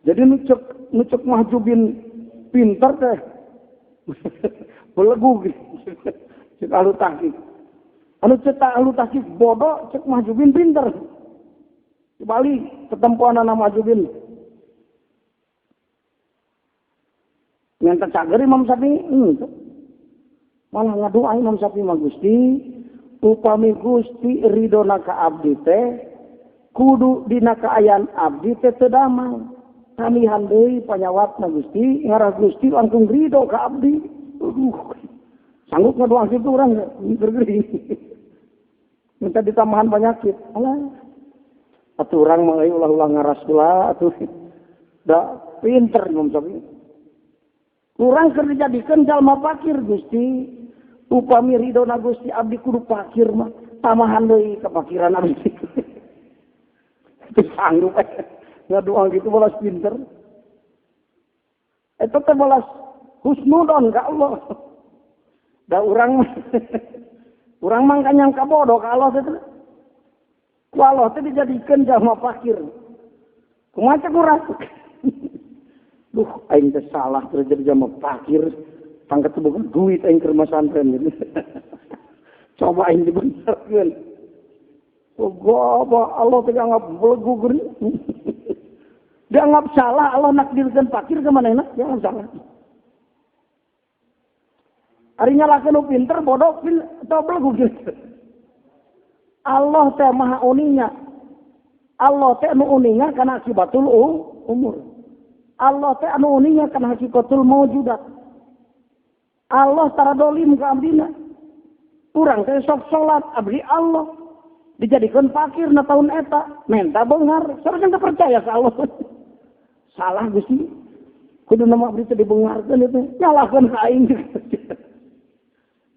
Jadi nucek Mahjubin pinter teh. Belegu gitu. Cek ahlu tahqiq. Anu cek ahlu tahqiq bodoh, cek Mahjubin pinter. Di Bali ketempuan anak Mahjubin. Minta cager Imam Syafi'i, malah ngadoa Imam Syafi'i mah Gusti, upami Gusti ridona ka abdi teh kudu dina kaayaan abdi teh teu damang. Kamihan deui panyawatna Gusti, ngarah Gusti langkung ridho ka abdi. Aduh. Sanggup ngadoa kitu urang gergering. Minta ditambahan penyakit. Alah. Atuh urang mah euy ulah-ulah ngaras kula atuh. Da pinter Imam Syafi'i. Urang keur dijadikeun jalma fakir Gusti. Upami ridona Gusti abdi kudu fakir mah, tamahan deui kapakiran abdi. Itu sanggup ngadoa gitu balas pinter. Eta teh balas husnudon ka Allah. Da urang urang mah kanyang kabodoh ka Allah teh. Ku Allah teh dijadikeun jalma fakir. Kumaha cek urang? Duh, aing teh salah terus jadi jalma fakir. Pangkat teu boga duit aing keur masantren gitu. Coba aing dibenerkeun. Goba Allah teh anggap belegu geuring. Dianggap salah Allah nakdirkeun fakir ka manehna, dianggap salah. Ari nyalahkeun nu pinter bodoh atau belegu gitu. Allah teh maha uninga. Allah teh anu uninga kana akibatul umur. Allah teh anu uninga kana hakikatul maujudat. Allah tara dolim ka abdina. Urang teh sok salat abdi Allah. Dijadikeun fakir na tahun eta, menta beunghar, sareng teu percaya ka Allah. Salah Gusti. Kudu nama abdi teh dibeungharkeun itu, nyalahkeun ka aing.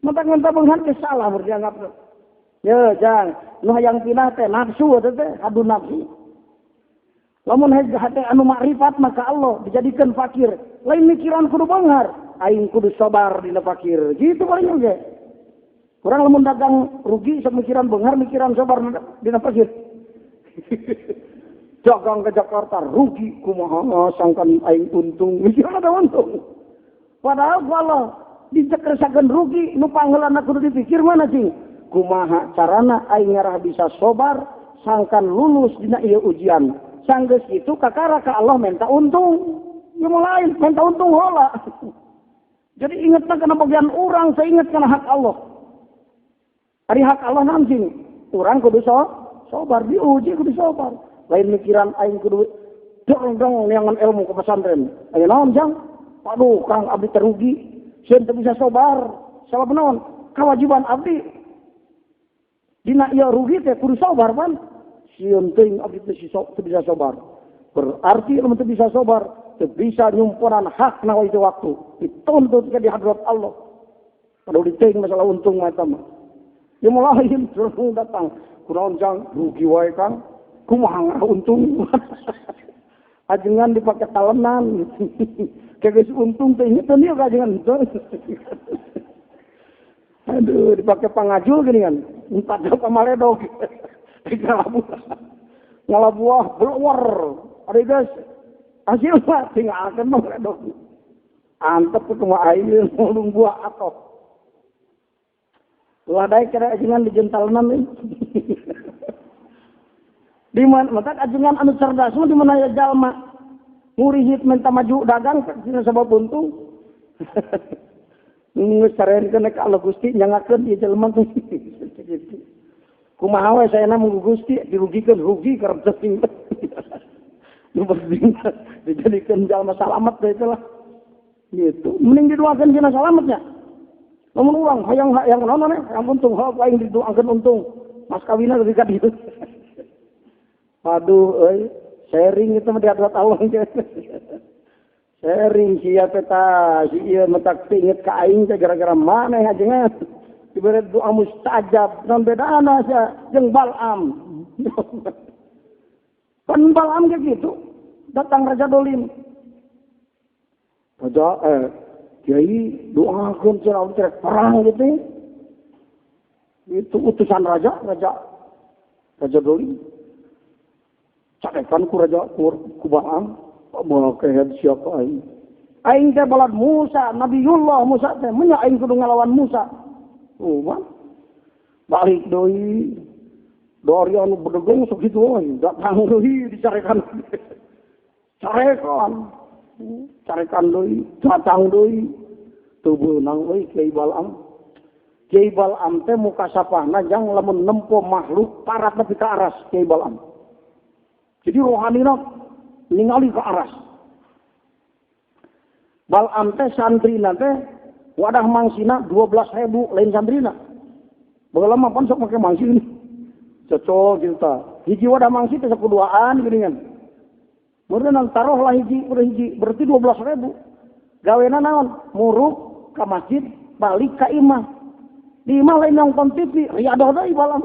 Menta-menta beunghar teh salah berdianggap. Ya, jang, nu hayang pinah teh nafsu eta teh, adu nafsu. Lamun hate anu makrifat maka Allah dijadikeun fakir, lain mikiran kudu beunghar, aing kudu sabar dina fakir. Gitu paling oge. Kurang lamun dagang rugi sok mikiran beunghar, mikiran sabar dina fakir. Dagang ke Jakarta rugi kumaha sangkan aing untung, mikiran ada untung. Padahal kalau dicekersakeun rugi nu pangheulana kudu dipikir mana cing? Kumaha carana aing ngarah bisa sobar sangkan lulus dina ieu ujian. Sanggeus itu kakara ka Allah minta untung. Ya mulai minta untung heula. Jadi ingetna kana bagian urang, saya inget kana hak Allah. Ari hak Allah naon cing? Urang kudu sobar, diuji kudu sobar. Lain mikiran aing kudu dong-dong neangan ilmu ke pesantren. Aya naon jang? Aduh, Kang abdi terugi. Sieun teu bisa sobar. Sabab naon? Kewajiban abdi dina ieu rugi teh kudu sobar pan. Sieun teuing abdi teu bisa sobar. Berarti lamun teu bisa sobar, teu bisa nyumponan hak na itu waktu. Dituntut ke di hadrat Allah. Padahal diteuing masalah untung mah eta mah. Ya mulai terus datang. Kunaon jang rugi wae Kang. Kumaha untung. Ajengan dipake talenan. Kayak geus untung teh inget teu kajengan. Aduh, dipake pangajul gini kan. Empat pamaledog. Ngalabuah blower. Ari geus hasil mah tinggalkeun mah ledog. Antep kumaha aing mulung buah atoh. Ulah daek kira ajengan dijentalenan euy. Di mana matak ajengan anu cerdas mah di mana aya jalma ngurihit minta maju dagang dina sabab untung. Geus sareunkeun ka Allah Gusti nyangakeun ieu jelema teh. Kumaha we saena mung Gusti dirugikeun rugi karep teuing. Nu penting dijadikeun jalma salamet teh lah. Gitu. Mending didoakeun dina salametnya. Lamun urang hayang hayang naon hayang untung, hayang aing didoakeun untung. Mas kawinna leuwih ka dieu. Aduh euy, sharing itu mah di hadrat Allah. Sharing sia peta, si ieu mentak inget ka aing teh gara-gara maneh ajengan. Dibere doa mustajab, naon bedana sia jeung Balam. Kan Balam kayak gitu, datang raja dolim. Raja kiai doakeun cenah abdi rek perang gitu. Itu utusan raja, raja dolim. Carekan ku raja ku Balaam, bawa kehed siapa aing. Aing teh balad Musa, Nabiullah Musa teh menya aing kudu ngalawan Musa. Oh, man. Balik deui. Dari anu bedegong sok kitu we, datang deui dicarekan. Carekan. Carekan deui, datang deui. Teu beunang euy Kiai Balaam. Kiai Balaam teh muka sapahna jang lamun nempo makhluk parat nepi ka aras Kiai Balaam. Jadi rohanina ningali ka aras. Balaam teh santrina teh wadah mangsina 12.000 lain santrina. Baheula mah pan sok make mangsi ini. Cocok gitu ta. Hiji wadah mangsi teh sakuduaan geuningan. Meureun taruhlah hiji udah hiji berarti 12.000. Gawena naon? Muruk ka masjid, balik ka imah. Di imah lain nonton TV, riadoh deui Balaam.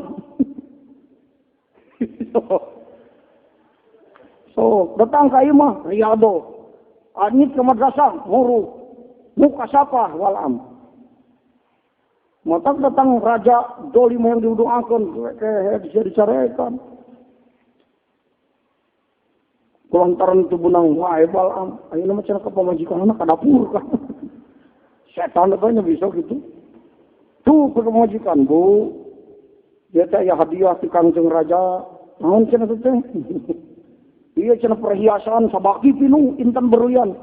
So, datang ka imah, riadoh. Anyit ke madrasah, muruk. Muka sapa Balaam. Matak datang raja dolim yang diuduakeun, kehe bisa dicarekan. Kulantaran itu benang wae Balaam, ayeuna mah cenah ka pamajikanna ka dapur kan. Setan teh nya bisa gitu. Tuh ke pamajikan, Bu. Dia teh aya hadiah ti Kangjeng Raja. Naon cenah teh? Iya cenah perhiasan sabaki pinuh intan berlian.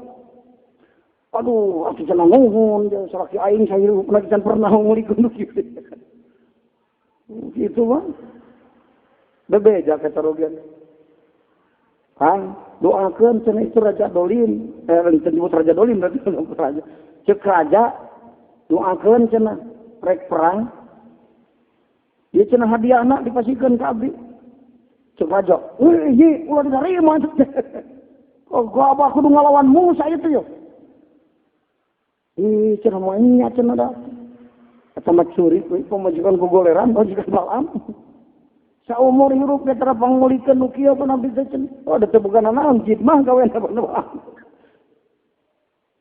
Aduh, atuh cenah nuhun dia salaki aing sahirup lagi can pernah ngulikeun kitu. Kitu mah. Bebeja ka tarogean. Kang, doakeun cenah itu raja dolim, teu disebut raja dolim berarti raja. Ceuk raja doakeun cenah rek perang. Ieu cenah hadiahna dipasikeun ka abdi. Ceuk raja, "Wih, ye, ulah ditarima." Kok gua kudu ngalawan Musa itu yo. Ih, cenah mah nya cenah da. Eta mah curi we pamajikan gogoleran, pamajikan Balaam. Saumur hirup ge tara pangulikeun nu kieu pun abdi teh cenah. Oh, da teu boga nanaon jid mah gawean Balaam.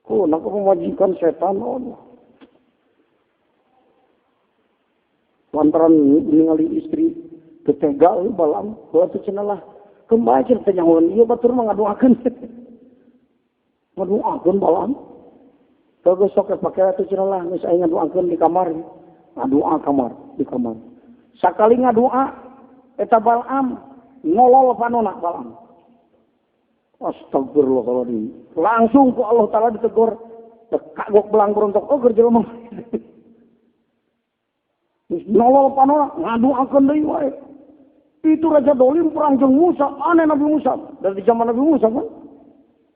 Oh, nak pamajikan setan oh. Lantaran ningali istri teu tega euy Balaam, heuh atuh cenah lah. Kembali cenah teh nyahoan ieu batur mah ngadoakeun. Ngadoakeun Balaam. Bagus sok pake atuh cenah lah geus aing ngadoakeun di kamar. Ngadoa kamar di kamar. Sakali ngadoa eta Balaam ngolol panona Balaam. Astagfirullahaladzim. Langsung ku Allah Taala ditegur. Kagok belang berontok oh keur jelema. Geus nolol panona ngadoakeun deui wae. Itu raja dolim perang jeung Musa, aneh Nabi Musa. Dari zaman Nabi Musa kan.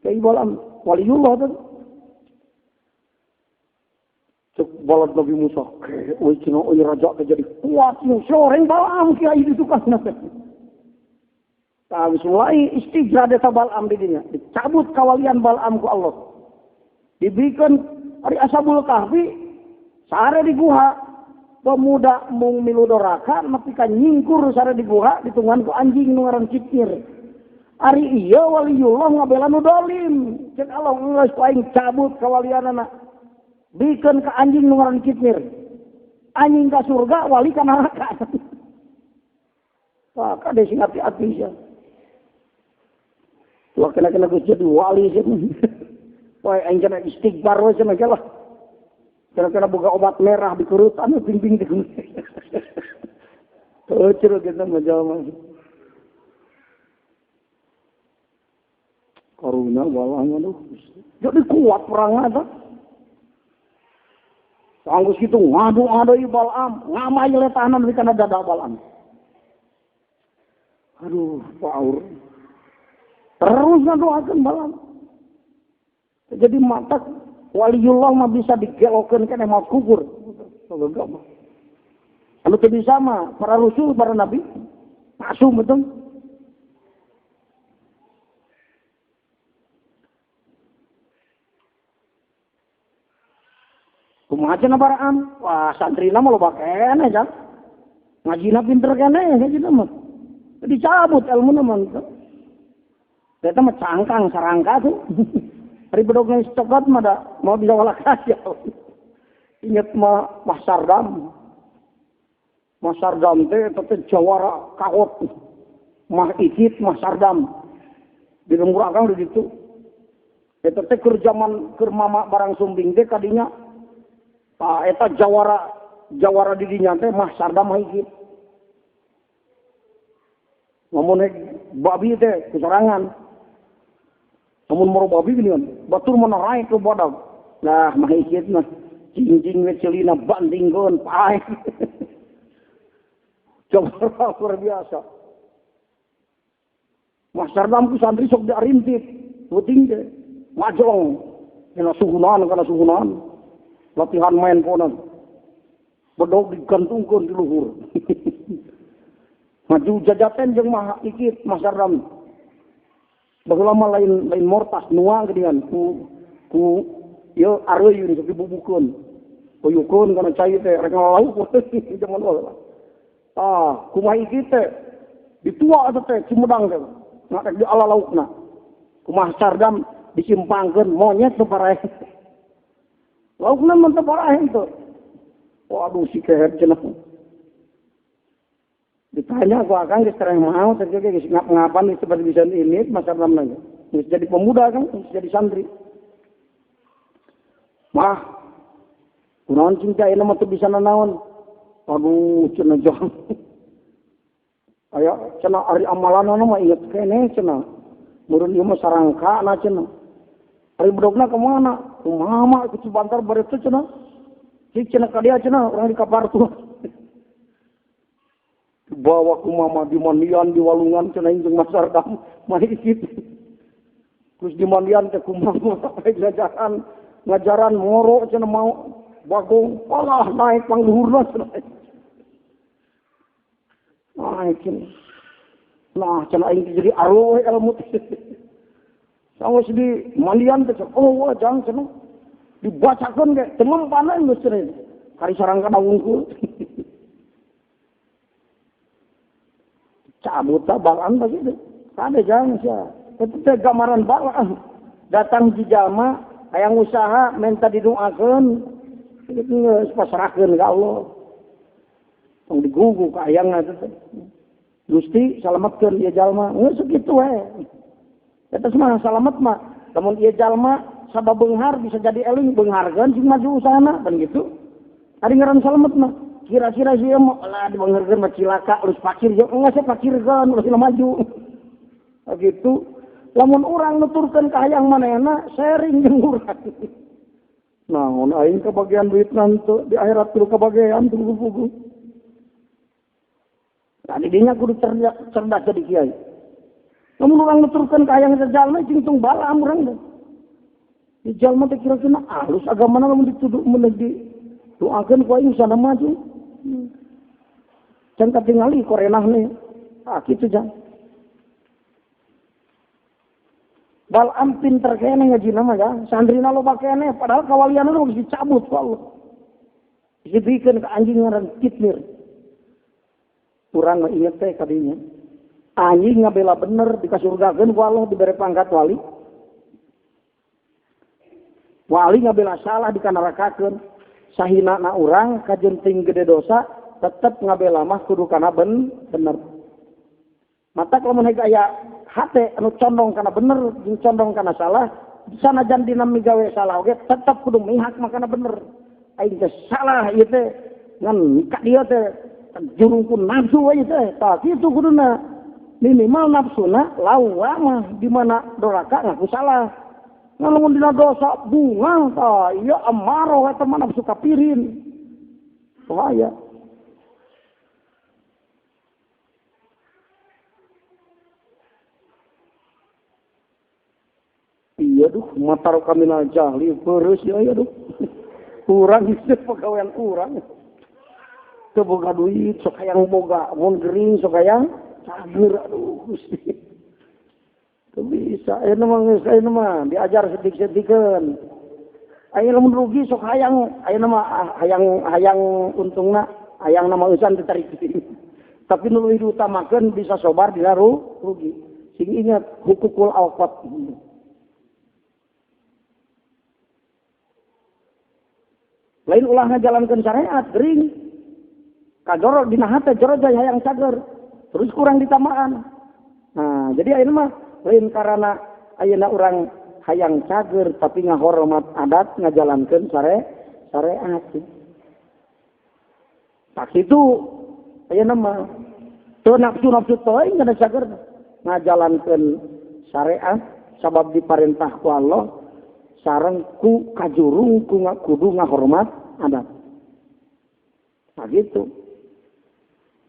Kiai Balaam waliullah teh. Cek balad Nabi Musa, ke euy cenah euy raja teh jadi kuat ieu soreng Balaam kiai di tukangna teh. Tah geus mulai istijrah eta Balaam di dinya, dicabut kawalian Balaam ku Allah. Dibikeun ari Ashabul Kahfi sare di guha, pemuda mung milu doraka nepi ka nyingkur sare di guha ditungguan ku anjing nu ngaran Cipir. Ari ieu waliullah ngabela nu dolim. Cek Allah geus ku aing cabut kawalianana. Bikeun ka anjing nu ngaran Kitmir. Anjing ka surga, wali ka neraka. Wah, kade sing hati-hati sia. Wah, kena-kena geus jadi wali sia. Wah, aing cenah istighfar we cenah lah. Kena-kena boga obat merah dikerut anu ping-ping di. Teu ceruk kita mah jalma. Karunya walahnya aduh. Jadi kuat perangna eta. Anggus gitu ngadu-ngadu Balaam, ngamai letahanan di kana dada Balaam. Aduh, paur. Terus ngadoakeun Balaam. Jadi mata waliullah mah bisa digelokeun keneh maot kubur. Enggak mah. Anu teu bisa mah para rasul, para nabi maksum betul. Kumaha cenah Balaam? Wah, santrina mah loba keneh, Jang. Ngajina pinter keneh, ngajina mah. Dicabut ilmuna mah. Eta mah cangkang sarangka tuh. Ari bedog geus coklat mah da moal bisa walakas ya. Ingat mah Mas Sardam. Mas Sardam teh eta teh jawara kahot. Mah Ikit Mas Sardam. Di lembur akang di ditu. Eta teh keur zaman keur mama barang sumbing teh kadinya. Tah eta jawara jawara di dinya teh Mas Sardam mah Ikit. Lamun babi teh kesorangan. Lamun moro babi geuningan, batur mana raek ke badag. Lah mah Ikit mah jingjing we celina bandingkeun paeh. Jawara luar biasa. Mas Sardam ku santri sok diarintit, penting teh. Majong dina suhunan kana suhunan. Latihan main ponan. Bedog digantungkeun di luhur. Maju jajaten jeung Mah Ikit Mas Sardam. Baheula mah lain lain mortas nuang geuningan ku ku ieu areuy sok dibubukeun. Uyukeun kana cai teh rek ngalauk zaman baheula. Ah, kumaha Ikit teh ditua eta teh Sumedang teh. Rek di ala laukna. Kumaha Sardam disimpangkeun monyet teu paraeh. Laukna mah teu paraeh teu. Waduh si keher cenah. Ditanya ku akang geus tereng maot teh geus ngap-ngapan geus seperti bisa ini Mas Sardam nanya. Geus jadi pemuda kan, geus jadi santri. Mah, kunaon cing teh ayeuna mah teu bisa nanaon. Aduh cenah jang. Aya cenah ari amalanna mah inget keneh cenah. Meureun ieu mah sarangkana cenah. Ari bedogna ka mana? Kumaha mah ku Cibantar bare teh cenah. Cik cenah ka dia cenah urang di kapar tuh. Bawa ku mama di mandian di walungan cenah jeung Mas Sardam mah Ikit. Terus di mandian teh ku mama ngajaran ngajaran moro cenah mau bagong alah naik pangluhurna cenah. Naik cenah. Nah cenah aing jadi arwah ilmu teh. Sanggeus di mandian teh oh wah jang cenah. Dibacakeun ge teu mempan geus cenah. Kari sarangka wungkul. Cabut tak balaan begitu. Ada jangan sia. Itu teh gambaran balaan. Datang di jalma hayang usaha minta didoakeun, itu geus pasrahkeun ka Allah. Tong digugu ka hayangna teh. Gusti salametkeun ieu jalma. Geus sakitu we. Eta mah salamet mah. Lamun ieu jalma sabab beunghar bisa jadi eling beungharkeun sing maju usahana kan gitu. Ari ngaran salamet mah. Kira-kira sih mau lah dibeungharkeun mah cilaka alus pakir jeung enggak sih pakirkeun alus maju. Begitu. Lamun urang nuturkeun ka hayang manehna sharing jeung urang. Naon aing kebagian duit nanti di akhirat kudu kebagian tunggu-tunggu. Tadi dinya kudu cerdas jadi kiai. Lamun urang nuturkeun ka hayang jalma cing tung balaam urang teh. Di jalma teh kira-kira alus agamana lamun dituduh mun di doakeun ku aing sana maju. Can katingali korenah nih. Ah kitu jang. Balam pinter keneh ngajina mah ya. Santrina loba keneh padahal kawalianna geus dicabut ku Allah. Dibikeun ka anjing ngaran Kitmir. Urang mah inget teh kadinya. Anjing ngabela bener dikasurgakeun ku Allah dibere pangkat wali. Wali ngabela salah dikanarakakeun. Sahina na urang kajenting gede dosa tetep ngabela mah kudu kana bener. Mata lamun hege aya hate anu condong kana bener jeung condong kana salah, sanajan dina migawe salah oge tetep kudu mihak mah kana bener. Aing teh salah ieu teh ngan ka dieu teh jurung ku nafsu we teh. Tah kitu kuduna. Minimal nafsuna lawamah di mana doraka ngaku salah. Lamun dina dosa bunga tah ieu amaroh eta mah nafsu kapirin. Bahaya. Iya duh, matar kaminal jahli beres ya iya duh. Urang geus pagawean urang. Teu boga duit sok hayang boga, mun gering sok hayang cager aduh Gusti. Teu bisa, ayeuna mah geus ayeuna mah diajar sedik-sedikeun. Ayeuna lamun rugi sok hayang, ayeuna mah hayang hayang untungna, hayang nama eusan ditarik. Tapi nu leuwih diutamakeun bisa sobar dina rugi. Sing ingat hukukul awqat. Lain ulah ngajalankeun syariat gering. Kajoro dina hate jero jaya hayang cager. Terus kurang ditamaan. Nah, jadi ayeuna mah lain karana ayeuna urang hayang cager tapi ngahormat adat ngajalankeun syariat. Tak kitu ayeuna mah teu nafsu-nafsu teuing kana cager ngajalankeun syariat sabab diparentah ku Allah sareng ku kajurung ku kudu ngahormat adat. Nah gitu.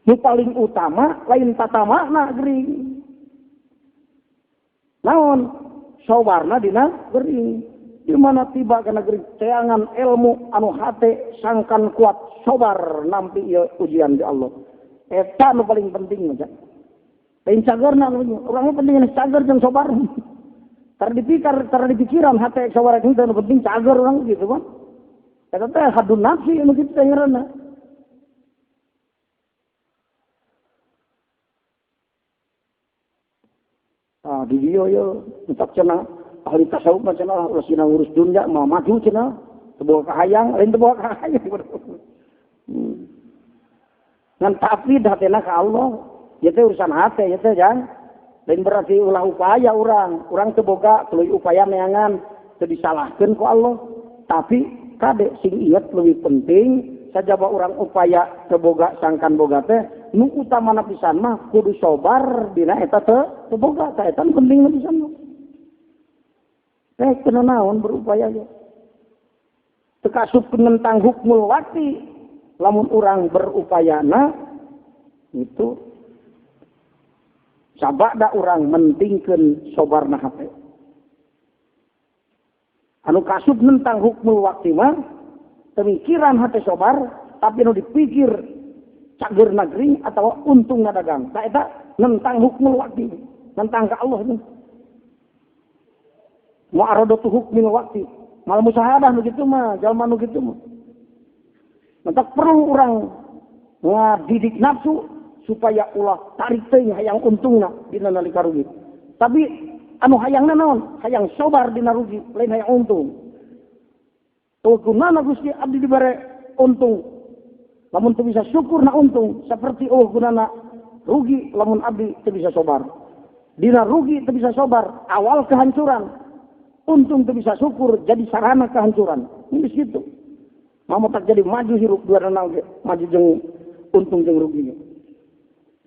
Nu paling utama lain tatamana gering. Naon sobarna dina gering. Di mana tiba kana gering teangan ilmu anu hate sangkan kuat sobar nampi ieu ujian di Allah. Eta nu paling penting mah. Lain cagerna urang mah penting cager jeung sobar. Tar dipikir, tar dipikiran hate sobar itu nu penting cager urang gitu kan. Eta teh hadun nafsi nu kitu teh ngaranna. Ah di dieu ye entak cenah ahli tasawuf mah cenah ulah sina ngurus dunya mah maju cenah teu boga kahayang lain teu boga kahayang. Ngan tapi hatena ka Allah ieu teh urusan hate ieu teh jang. Lain berarti ulah upaya urang, urang teu boga tuluy upaya neangan teu disalahkeun ku Allah. Tapi kade sing inget leuwih penting sajaba urang upaya teu boga sangkan boga teh nu utamana pisan mah kudu sobar dina eta teu boga ta eta penting pisan mah. Teh kena naon berupaya ge. Teu kasup nentang hukmul waqti lamun urang berupayana itu sabada urang mentingkeun sobarna hate. Anu kasup nentang hukmul waqti mah pemikiran hate sobar tapi nu dipikir cager nagring atau untung ngadagang. Ta eta nentang hukmul waqti, nentang ka Allah ini. Mu'aradatu hukmil waqti. Mal musahadah nu kitu mah, jalma nu kitu mah. Mentak perlu urang ngadidik nafsu supaya ulah tarik teuing hayang untungna dina nalika rugi. Tapi anu hayangna naon? Hayang sobar dina rugi, lain hayang untung. Tuh gunana Gusti abdi dibere untung. Lamun teu bisa syukur na untung, seperti oh gunana rugi lamun abdi teu bisa sobar. Dina rugi teu bisa sobar, awal kehancuran. Untung teu bisa syukur jadi sarana kehancuran. Ini situ. Mau tak jadi maju hirup dua renang ge, maju jeung untung jeung ruginya.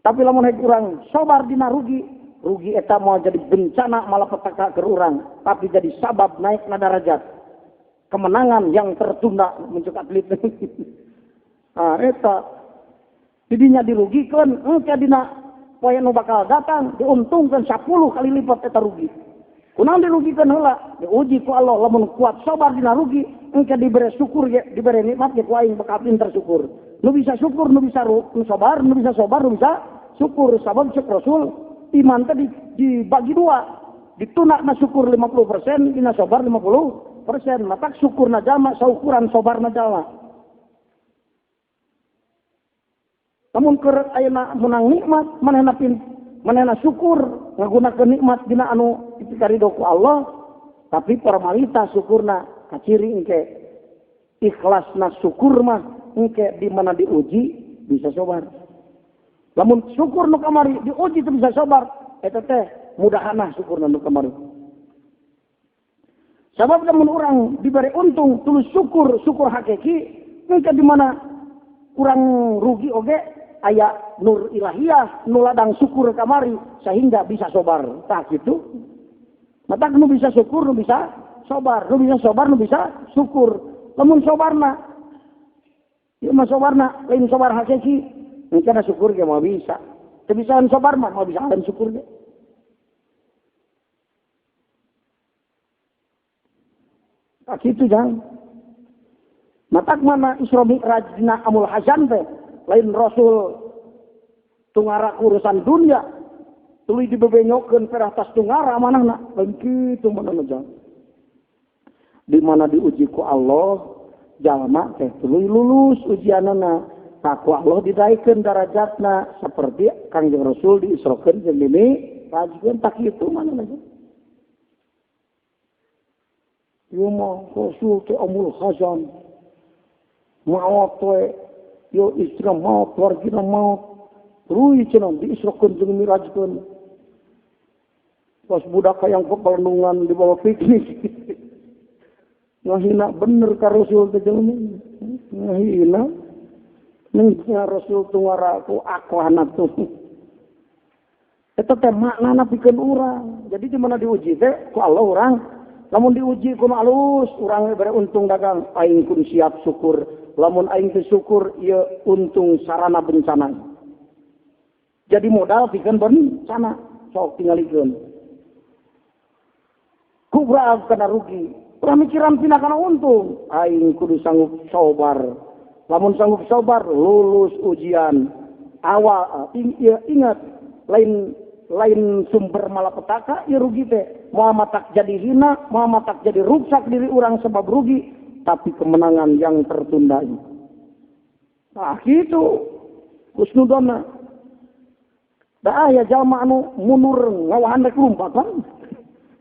Tapi lamun haek urang sobar dina rugi, rugi eta mau jadi bencana malapetaka keur urang, tapi jadi sabab naikna derajat. Kemenangan yang tertunda muncul atlet. Ah eta didinya dirugikan, engke dina poe nu bakal datang diuntungkeun 10 kali lipat eta rugi. Kunaon dirugikan heula? Diuji ku Allah lamun kuat sabar dina rugi, engke dibere syukur ge, dibere nikmat ge ku aing bakal pinter syukur. Nu bisa syukur, nu bisa nu sabar, nu bisa sabar, nu bisa syukur. Sabab cek Rasul iman teh dibagi dua. Dituna na syukur 50%, dina sabar 50%. Matak syukurna jalma saukuran sabarna jalma. Namun keur ayeuna menang nikmat, manehna manehna syukur ngagunakeun nikmat dina anu dipikarido ku Allah, tapi formalitas syukurna kaciri engke. Ikhlasna syukur mah engke di mana diuji bisa sabar. Lamun syukur nu kamari diuji teu bisa sabar, eta teh mudahanah syukurna nu kamari. Sabab lamun urang diberi untung tulus syukur, syukur hakiki, engke di mana kurang rugi oge aya nur ilahiyah nu ladang syukur kamari sehingga bisa sobar. Tah kitu. Matak nu bisa syukur nu bisa sobar, nu bisa sobar nu bisa syukur. Lamun sobarna ieu mah sobarna lain sobar hakiki, engke syukur ge moal bisa. Teu bisa sobar mah moal bisa syukur ge. Tah kitu jang. Matak mana Isra Mi'raj dina Amul Hasan teh lain Rasul tungara urusan dunia tuluy dibebenyokeun perah tas tungara manahna lain kitu manahna jang. Di mana diuji ku Allah jalma teh tuluy lulus ujianana ku Allah didaikeun darajatna seperti Kangjeng Rasul diisrokeun jeung dimi'rajkeun tak kitu manahna jang. Ieu mah Rasul teh Amul Hasan Maot we, yo istri maot, keluarga maot. Ruy cenah diisrokeun jeung mirajkeun. Pas budak hayang ke pelendungan dibawa piknik. Ngahina bener ka Rasul teh jelema. Ngahina. Ning Rasul tu ngaraku aklana tuh. Eta teh maknana pikeun urang. Jadi di mana diuji teh ku Allah urang. Lamun diuji ku alus urang bere untung dagang aing kudu siap syukur. Lamun aing teu syukur ieu untung sarana bencana. Jadi modal pikeun bencana sok tingalikeun. Kubra kana rugi. Ulah mikiran pindah kana untung. Aing kudu sanggup sabar. Lamun sanggup sabar lulus ujian. Awal ingat lain lain sumber malapetaka ieu rugi teh. Moal matak jadi hina, moal matak jadi ruksak diri urang sebab rugi, tapi kemenangan yang tertunda. Nah gitu husnudonna. Da aya jalma anu mundur ngawahan rek lumpat kan.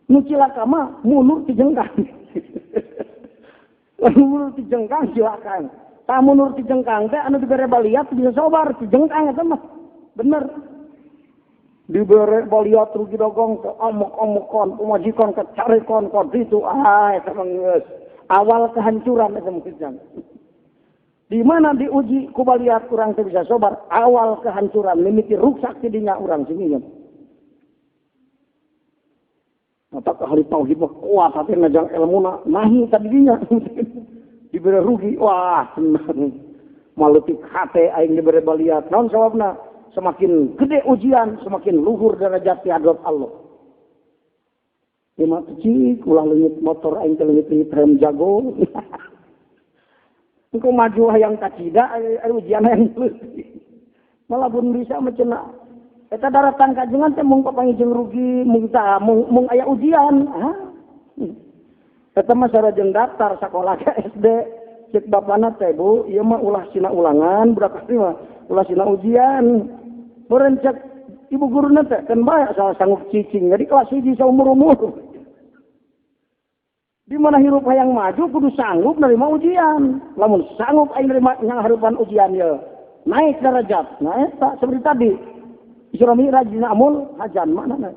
Nu cilaka mah mundur ti jengkang. Mundur ti jengkang cilaka. Tah mundur ti jengkang teh anu dibere baliat bisa sabar ti jengkang eta mah. Bener. Dibere baliat rugi dogong ke amok-amokon, pemajikan ke carikon ka ditu ah eta mah geus awal kehancuran eta mah. Di mana diuji ku baliat urang teh bisa sabar, awal kehancuran mimiti ruksak ti dinya urang sing inget. Mata ahli tauhid mah kuat hati ngajang ilmuna nahi tadi dinya. Dibere rugi, wah senang. Malutik hate aing dibere baliat. Naon sababna? Semakin gede ujian, semakin luhur derajat di hadrat Allah. Ieu mah cik ulah leungit motor aing teh leungit-leungit rem jago. Engko maju hayang kacida ujian hayang leutik. Malah pun bisa mah cenah. Eta daratan kajengan teh mung papanggih jeung rugi, mung ta mung aya ujian. Ah. Eta mah sarajeng daftar sakola ka SD, cek bapana teh Bu, ieu mah ulah sina ulangan, budak mah ulah sina ujian. Beureun cek ibu guruna teh kan bae asal sanggup cicing, jadi kelas 1 saumur-umur. Di mana hirup hayang maju kudu sanggup nerima ujian. Lamun sanggup aing nerima ngangharupan ujian ye, naik derajat. Nah eta seperti tadi. Isra Mi'raj dina amul hajan maknana.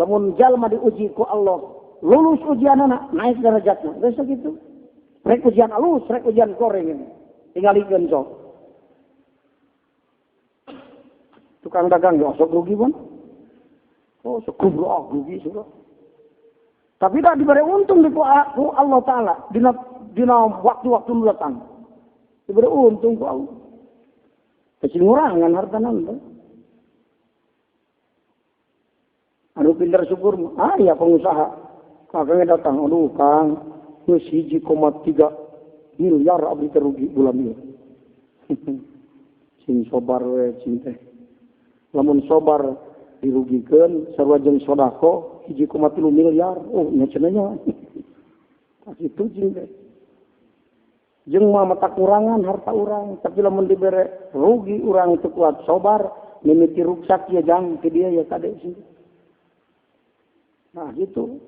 Lamun jalma diuji ku Allah, lulus ujianana naik derajatna. Geus sakitu. Rek ujian alus, rek ujian goreng. Tingalikeun sok. Tukang dagang ya sok rugi bon. Oh sok goblok rugi sudah. Tapi dah diberi untung di ku Allah Ta'ala dina waktu-waktu nu datang. Diberi untung ku Allah. Kecil ngurangan harta nanti. Aduh pintar syukur, ah ya pengusaha. Kakaknya datang, aduh Kang, geus 1,3 miliar abdi terugi bulan ieu. Sing sobar we cing teh. Lamun sobar dirugikeun sarua jeung sedekah 1,3 miliar. Oh nya cenah nya. Tah kitu cing teh. Jeung mah mata kurangan harta urang, tapi lamun dibere rugi urang teu kuat sobar, mimiti ruksak ya jang ke dia ya kade sih. Nah gitu.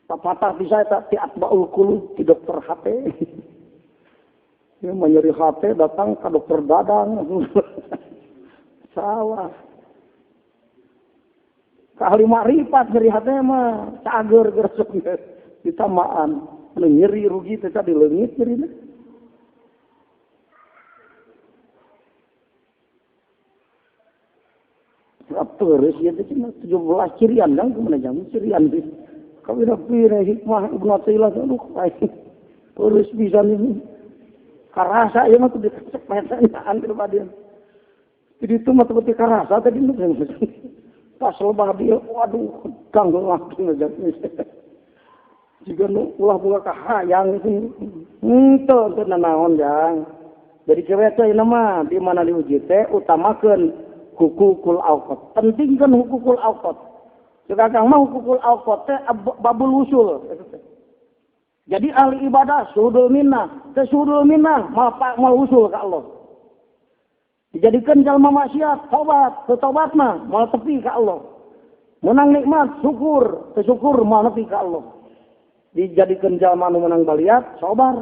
Papatah bisa eta ti atbaul qulub ti dokter HP. Ya menyeri HP datang ke dokter Dadang. Salah. Ka ahli makrifat nyeri hate mah cager gersok ditamaan. Anu nyeri rugi teh tadi leungit nyerina. Terus ya teh 17 cirian dang kumaha jam cirian teh. Kawina pire hikmah Ibnu Athaillah aduh aing. Terus bisa ini. Karasa ieu mah kudu dikecepetana teu badeun. Jadi itu mah teu karasa tadi nu. Pas lebah dia waduh ganggu lagi ngajak. Jika nu ulah boga kahayang itu henteu teu nanaon jang. Jadi cewek teh mah di mana diuji teh utamakeun hukukul awqat. Pentingkeun hukukul awqat. Kakang mah hukukul awqat teh babul usul. Jadi ahli ibadah sudul minnah, teh sudul minnah mal usul ka Allah. Dijadikeun jalma maksiat tobat, teu tobat mah moal tepi ka Allah. Menang nikmat syukur, teu syukur moal nepi ka Allah. Dijadikeun jalma anu menang baliat sabar,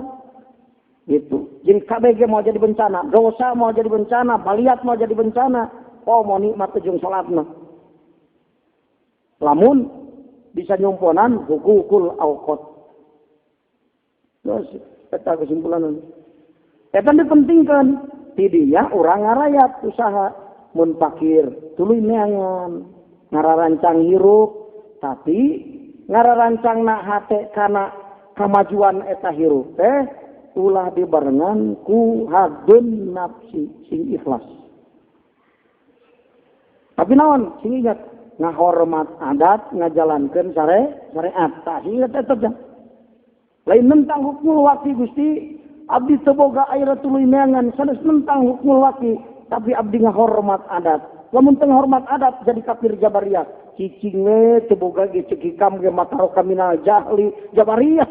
Gitu. Jadi KBG mau jadi bencana, dosa mau jadi bencana, baliat mau jadi bencana, oh mau nikmat jeung salatna. Lamun bisa nyumponan hukukul awqat. Terus eta kesimpulan. Eta dipentingkan tidinya urang ngarayat usaha mun pakir tuluy neangan ngararancang hirup tapi ngararancangna hate kana kamajuan eta hirup teh ulah dibarengan ku hadun nafsi sing ikhlas. Tapi naon sing ingat ngahormat adat ngajalankeun syariat tah ingat eta teh. Lain nentang hukmul waqi Gusti, abdi teu boga air tuluy neangan sanes nentang hukmul waqi, tapi abdi ngahormat adat. Lamun teu ngahormat adat jadi kafir jabariyah. Cicing we teu boga ge ceuk hikam ge mataroka minal jahli jabariyah.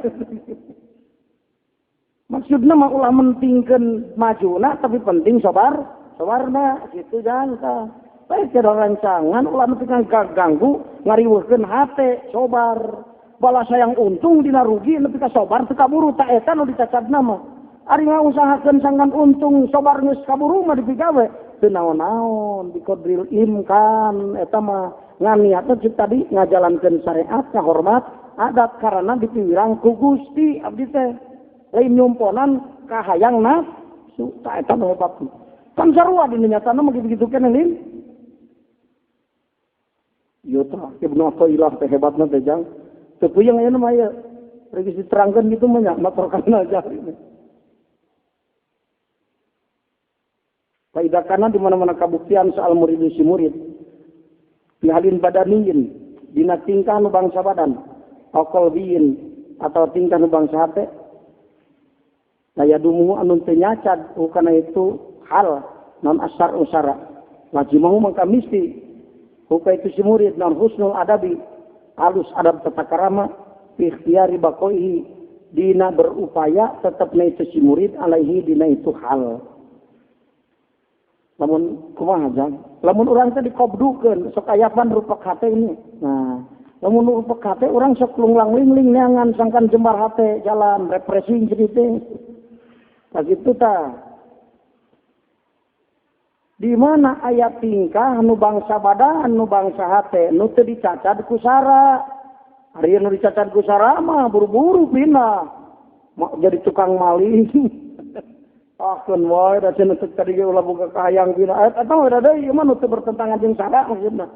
Maksudna mah ulah mentingkeun majuna tapi penting sobarna kitu jangka. Baik cara rancangan ulah nepi ka ganggu ngariweuhkeun hate sobar. Bala sayang untung dina rugi nepi ka sobar teu kaburu ta eta nu dicacadna mah. Ari ngausahakeun sangkan untung sobar geus kaburu mah dipigawe teu naon-naon biqadril imkan eta mah ngan niatna ceuk tadi ngajalankeun syariat ngahormat adat karena dipiwirang ku Gusti abdi teh. Lain nyumponan kahayang nafsu ta eta nu hebat. Kan sarua dina nyatana mah kitu-kitu keneh lin. Ieu tah Ibnu Athaillah teh hebatna teh jang. Teu puyeng ayeuna mah ieu. Geus diterangkeun kitu mah nya matorkan aja. Faida kana di mana-mana kabuktian soal murid si murid. Pihalin badaniyin dina tingkah nu bangsa badan, au qalbiyin atau tingkah nu bangsa hate. Daya dumuhu anu teu nyacad kana itu hal non asar usara. Lajimahu mangka misti huka itu si murid non husnul adabi alus adab tata karama fi ikhtiyari baqaihi dina berupaya tetepna itu si murid alaihi dina itu hal. Lamun kumaha jang? Lamun urang teh dikobdukeun sok ayapan rupa hate ini. Nah, lamun rupa hate urang sok lunglang-lingling neangan sangkan jembar hate jalan refreshing jadi teh. Pas itu ta. Di mana aya tingkah nu bangsa badan, nu bangsa hate, nu teu dicacad ku sara. Ari nu dicacad ku sara mah buru-buru pindah. Jadi tukang maling. Ah keun wae da cenah teu tadi ge ulah boga kahayang pindah. Eta mah da deui ieu mah nu teu bertentangan jeung sara maksudna.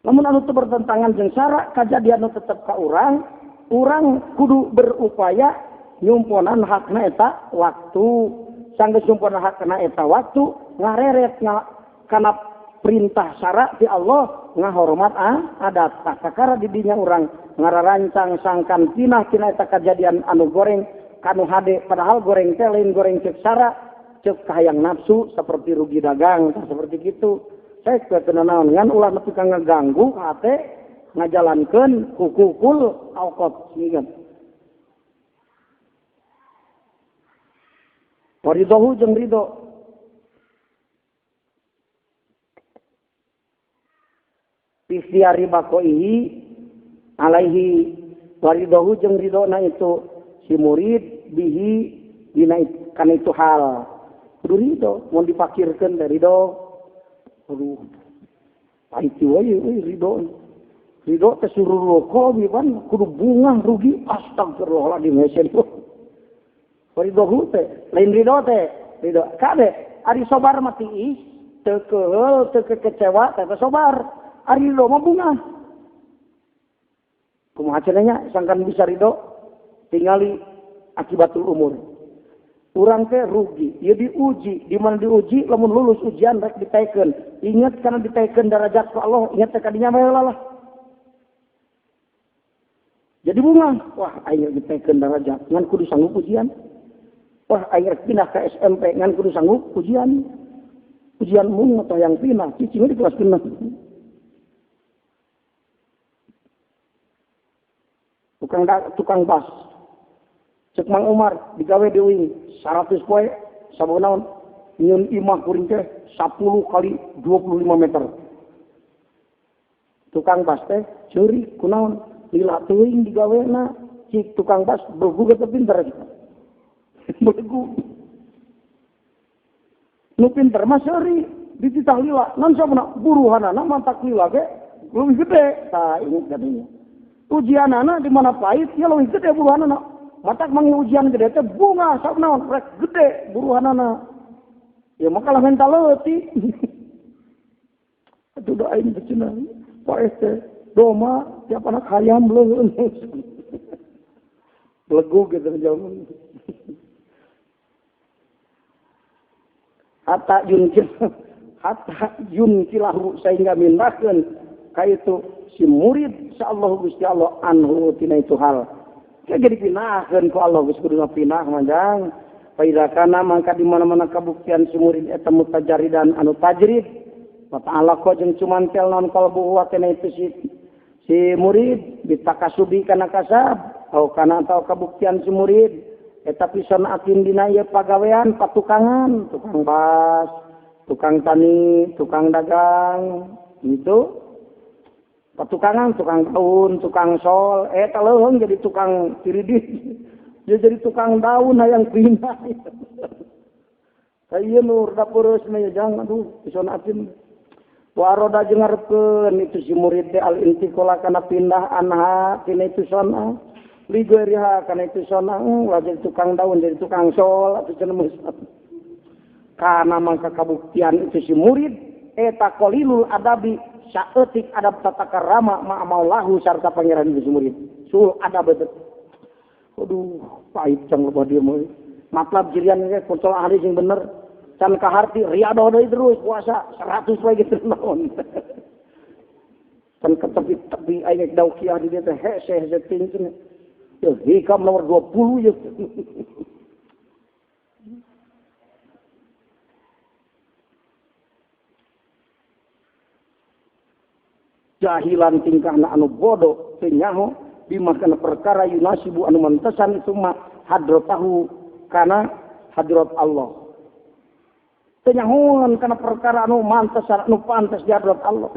Lamun anu teu bertentangan jeung sara kajadian nu tetep ka urang, urang kudu berupaya nyumponan hakna eta waktu. Sanggeus nyumponan hakna eta waktu ngareret kana perintah sara ti Allah ngahormat adat. Sakara di dinya urang ngararancang sangkan pinah tina eta kajadian anu goreng kanu hade padahal goreng teh lain goreng ceuk sara ceuk kahayang nafsu seperti rugi dagang seperti gitu. Saya teu naon ngan ulah nepi ka ngaganggu hate ngajalankeun hukukul awqat sieun. Waridahu jeung ridho. Ikhtiari baqaihi alaihi waridahu jeung ridhona itu si murid bihi dina kana itu hal. Kudu ridho mun dipakirkeun teh ridho. Aduh. Pahit wae euy ridho. Ridho teh surur qalbi pan kudu bungah rugi astagfirullahaladzim hese. Ridho teh lain ridho teh ridho kade ari sobar mah tiis teu keheul teu kecewa teh sobar ari ridho mah bungah kumaha cenah nya sangkan bisa ridho tingali akibatul umur urang teh rugi ieu diuji di mana diuji lamun lulus ujian rek ditaekeun ingat kana ditaekeun darajat ku Allah ingat teh kadinya bae lah jadi bunga wah aing ditaekeun darajat ngan kudu sanggup ujian. Wah, aing rek pindah ke SMP ngan kudu sanggup ujian. Ujian mung atau yang pindah, cicing di kelas pindah. Tukang bas. Cek Mang Umar digawe di uing 100 poe sabab naon? Nyieun imah kuring teh 10 kali 25 meter. Tukang bas teh ceurik kunaon? Lila teuing digawena Cik tukang bas belegu teu pinter belegu nu pinter mah seuri dititah lila non sabuna buruhanana mantak lila ge leuwih gede tah inget kadinya ujianana di mana pahit ya leuwih gede buruhanana matak mangi ujian gede teh bunga sabna rek gede buruhanana ya maka lah mental leutik atuh da aing teh cenah poe teh doma tiap anak hayam leuheun belegu gitu jaman hatta yunkilahu sehingga mindahkeun ka itu si murid insyaallah Gusti Allah anhu tina itu hal jadi pinahkeun ku Allah geus kudu pinah manjang fa kana mangka di mana-mana kabuktian si murid eta mutajaridan anu tajrid wa ta'ala ko jeung cumantel non qalbuhu wa tina itu si murid bitakasubi kana kasab au kana atau kabuktian si murid eta pisan akin dina ieu pagawean patukangan tukang bas tukang tani tukang dagang gitu patukangan tukang daun tukang sol eta leuheung jadi tukang tiridis dia jadi tukang daun hayang pindah ieu nu rada pureus mah jang aduh pisan akin wa aroda jeung ngarepkeun itu si murid teh al intiqala kana pindah anha tina itu sona ligeriha kana itu sona ulah jadi tukang daun jadi tukang sol atuh cenah kana mangka kabuktian itu si murid eta qalilul adabi saeutik adab tata karama ma maulahu sarta pangeran itu si murid sul adab eta aduh pahit cang loba dieu mah matlab jirian ge kontol ahli sing bener can kaharti riadoh deui terus puasa 100 we gitu naon can ketepi-tepi aing daukiah di dieu teh hese hese ting cenah ya hikam nomor 20 ya. Jahilan tingkahna anu bodoh teu nyaho bima kana perkara yunasibu anu mantesan itu mah hadratahu kana hadrat Allah. Teu nyahoan kana perkara anu mantesan anu pantes di hadrat Allah.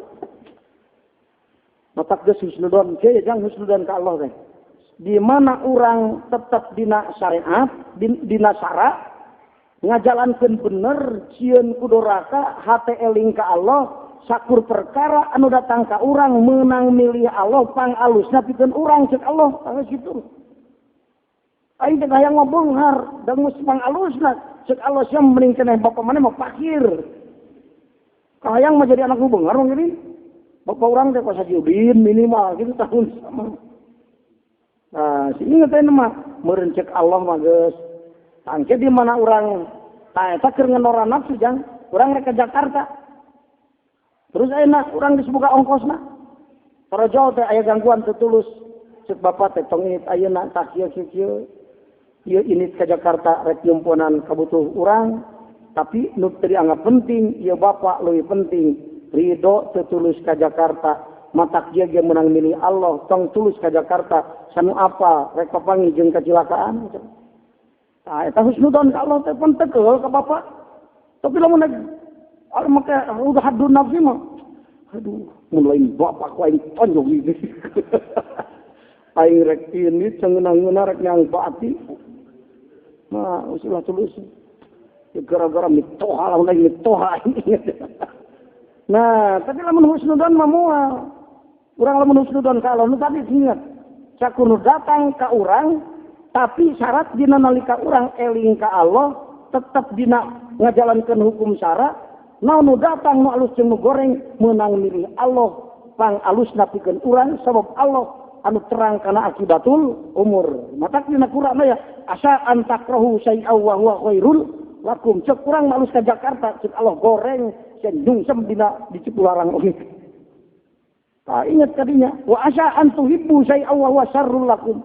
Matak geus husnudon ke jang husnudon ka Allah teh. Di mana orang tetap dina syariat, dina syara, ngajalankeun bener, sieun ku doraka, hate eling ka Allah, sakur perkara anu datang ka urang meunang milih Allah pang alusna pikeun urang ceuk Allah, tangis kitu. Aing teh hayang ngabeunghar, da geus pang alusna ceuk Allah sia mending keneh bapa maneh mah fakir. Kahayang mah jadi anak nu beunghar mah gini. Bapak urang teh kos haji minimal gitu tahun sama. Nah, si inget teh mah meureun ceuk Allah mah geus. Tangke di mana urang tah eta keur ngenora nafsu jang, urang rek ke Jakarta. Terus ayeuna urang geus buka ongkosna. Torojol teh aya gangguan teu tulus. Ceuk bapak teh tong init ayeuna tah kieu kieu. Ieu init ka Jakarta rek nyumponan kabutuh urang, tapi nu teu dianggap penting, ieu bapak leuwih penting. Ridho teu tulus ka Jakarta. Matak dia ge meunang milih Allah tong tulus ka Jakarta sanu apa rek papangi jeung kacilakaan. Tah eta husnudon ka Allah teh pun tekel ka bapak. Tapi lamun make udah hadun nafsi mah aduh mun lain bapak ku aing tonjong ieu. Aing rek ini cengeunah-ngeunah rek nyang baati. Nah, usulah tulus. Ya, gara-gara mitoha lamun aing mitoha. Nah, tapi lamun husnudon mah moal. Urang lamun husnudon ka Allah nu tadi ingat. Sakur nu datang ka urang tapi syarat dina nalika urang eling ka Allah tetep dina ngajalankeun hukum syara, naon nu datang nu alus jeung nu goreng meunang milih Allah pang alusna pikeun urang sabab Allah anu terang kana akibatul umur. Matak dina Quran ya asa antakrahu syai'a wa huwa khairul lakum. Ceuk urang alus ka Jakarta ceuk Allah goreng sieun nyungsem dina di Cipularang oge. Tah ingat kadinya wa asa an tuhibbu syai'a wa huwa syarrul lakum.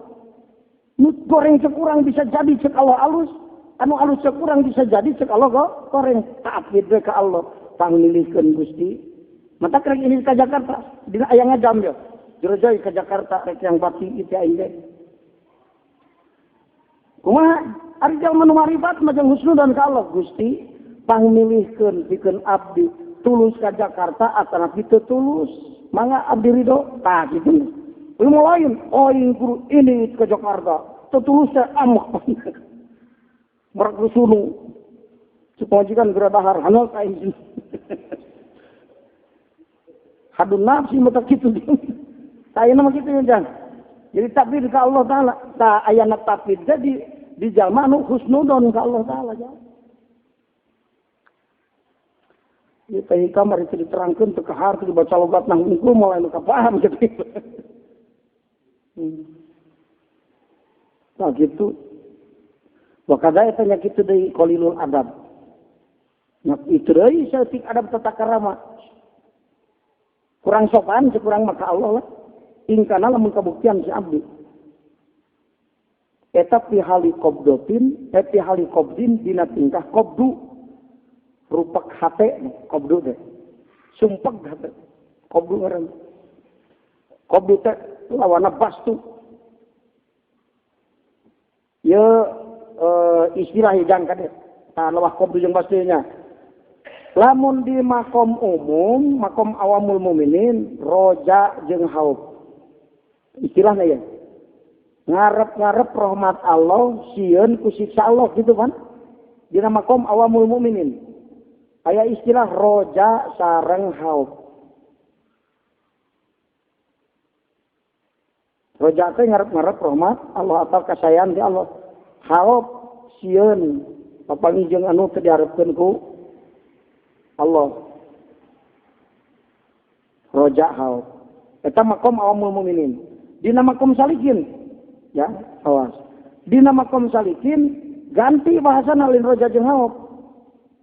Nu goreng ceuk urang bisa jadi ceuk Allah alus, anu alus ceuk urang bisa jadi ceuk Allah goreng. Taat we ka Allah pangmilihkeun Gusti. Mata rek ini ka Jakarta dina aya ngajam ya. Jerojoi ke Jakarta rek yang bati itu aing ge. Kumaha ari jalma nu maribat mah jeung husnudon ka Allah Gusti pangmilihkeun pikeun abdi tulus ka Jakarta atanapi teu tulus mangga abdi ridho tah kitu. Ilmu lain, aing guru ini ke Jakarta. Tetulus teh amak. Merak rusunu. Cepajikan geura dahar hanol ka aing. Hadun nafsi mah kitu. Ayeuna mah kitu ya, jadi takdir ka Allah Taala. Tah ayana takdir jadi di jalma anu husnudon ka Allah Taala ja. Ieu teh kamari teu diterangkeun teu kahar teu dibaca logat nang hungkul moal anu kapaham gitu. Nah gitu. Wa kada eta nya kitu deui qalilul adab. Nya itu deui saeutik adab tata krama. Kurang sopan kurang maka Allah lah. Ingkana lamun kabuktian si abdi. Eta pihali qabdotin, eta pihali qabdin dina tingkah qabdu. Rupak hate qabdu teh. Sumpeg hate. Qabdu ngaran. Qabdu teh lawana bastu. Ye istilah hidang kade. Tah lawah qabdu jeung bastu nya. Lamun di makom umum, makom awamul muminin, roja jeung haub. Istilahnya ya. Ngarep-ngarep rahmat Allah, sieun ku siksa Allah gitu kan. Dina makom awamul muminin. Aya istilah roja sareng haub. Roja teh ngarep-ngarep rahmat Allah atau kasayang di Allah. Haub sieun papanggih jeung anu teu diharepkeun ku Allah. Roja haub. Eta makom awamul muminin. Dina makom salikin. Ya, awas. Dina makom salikin ganti bahasana lain roja jeung haub.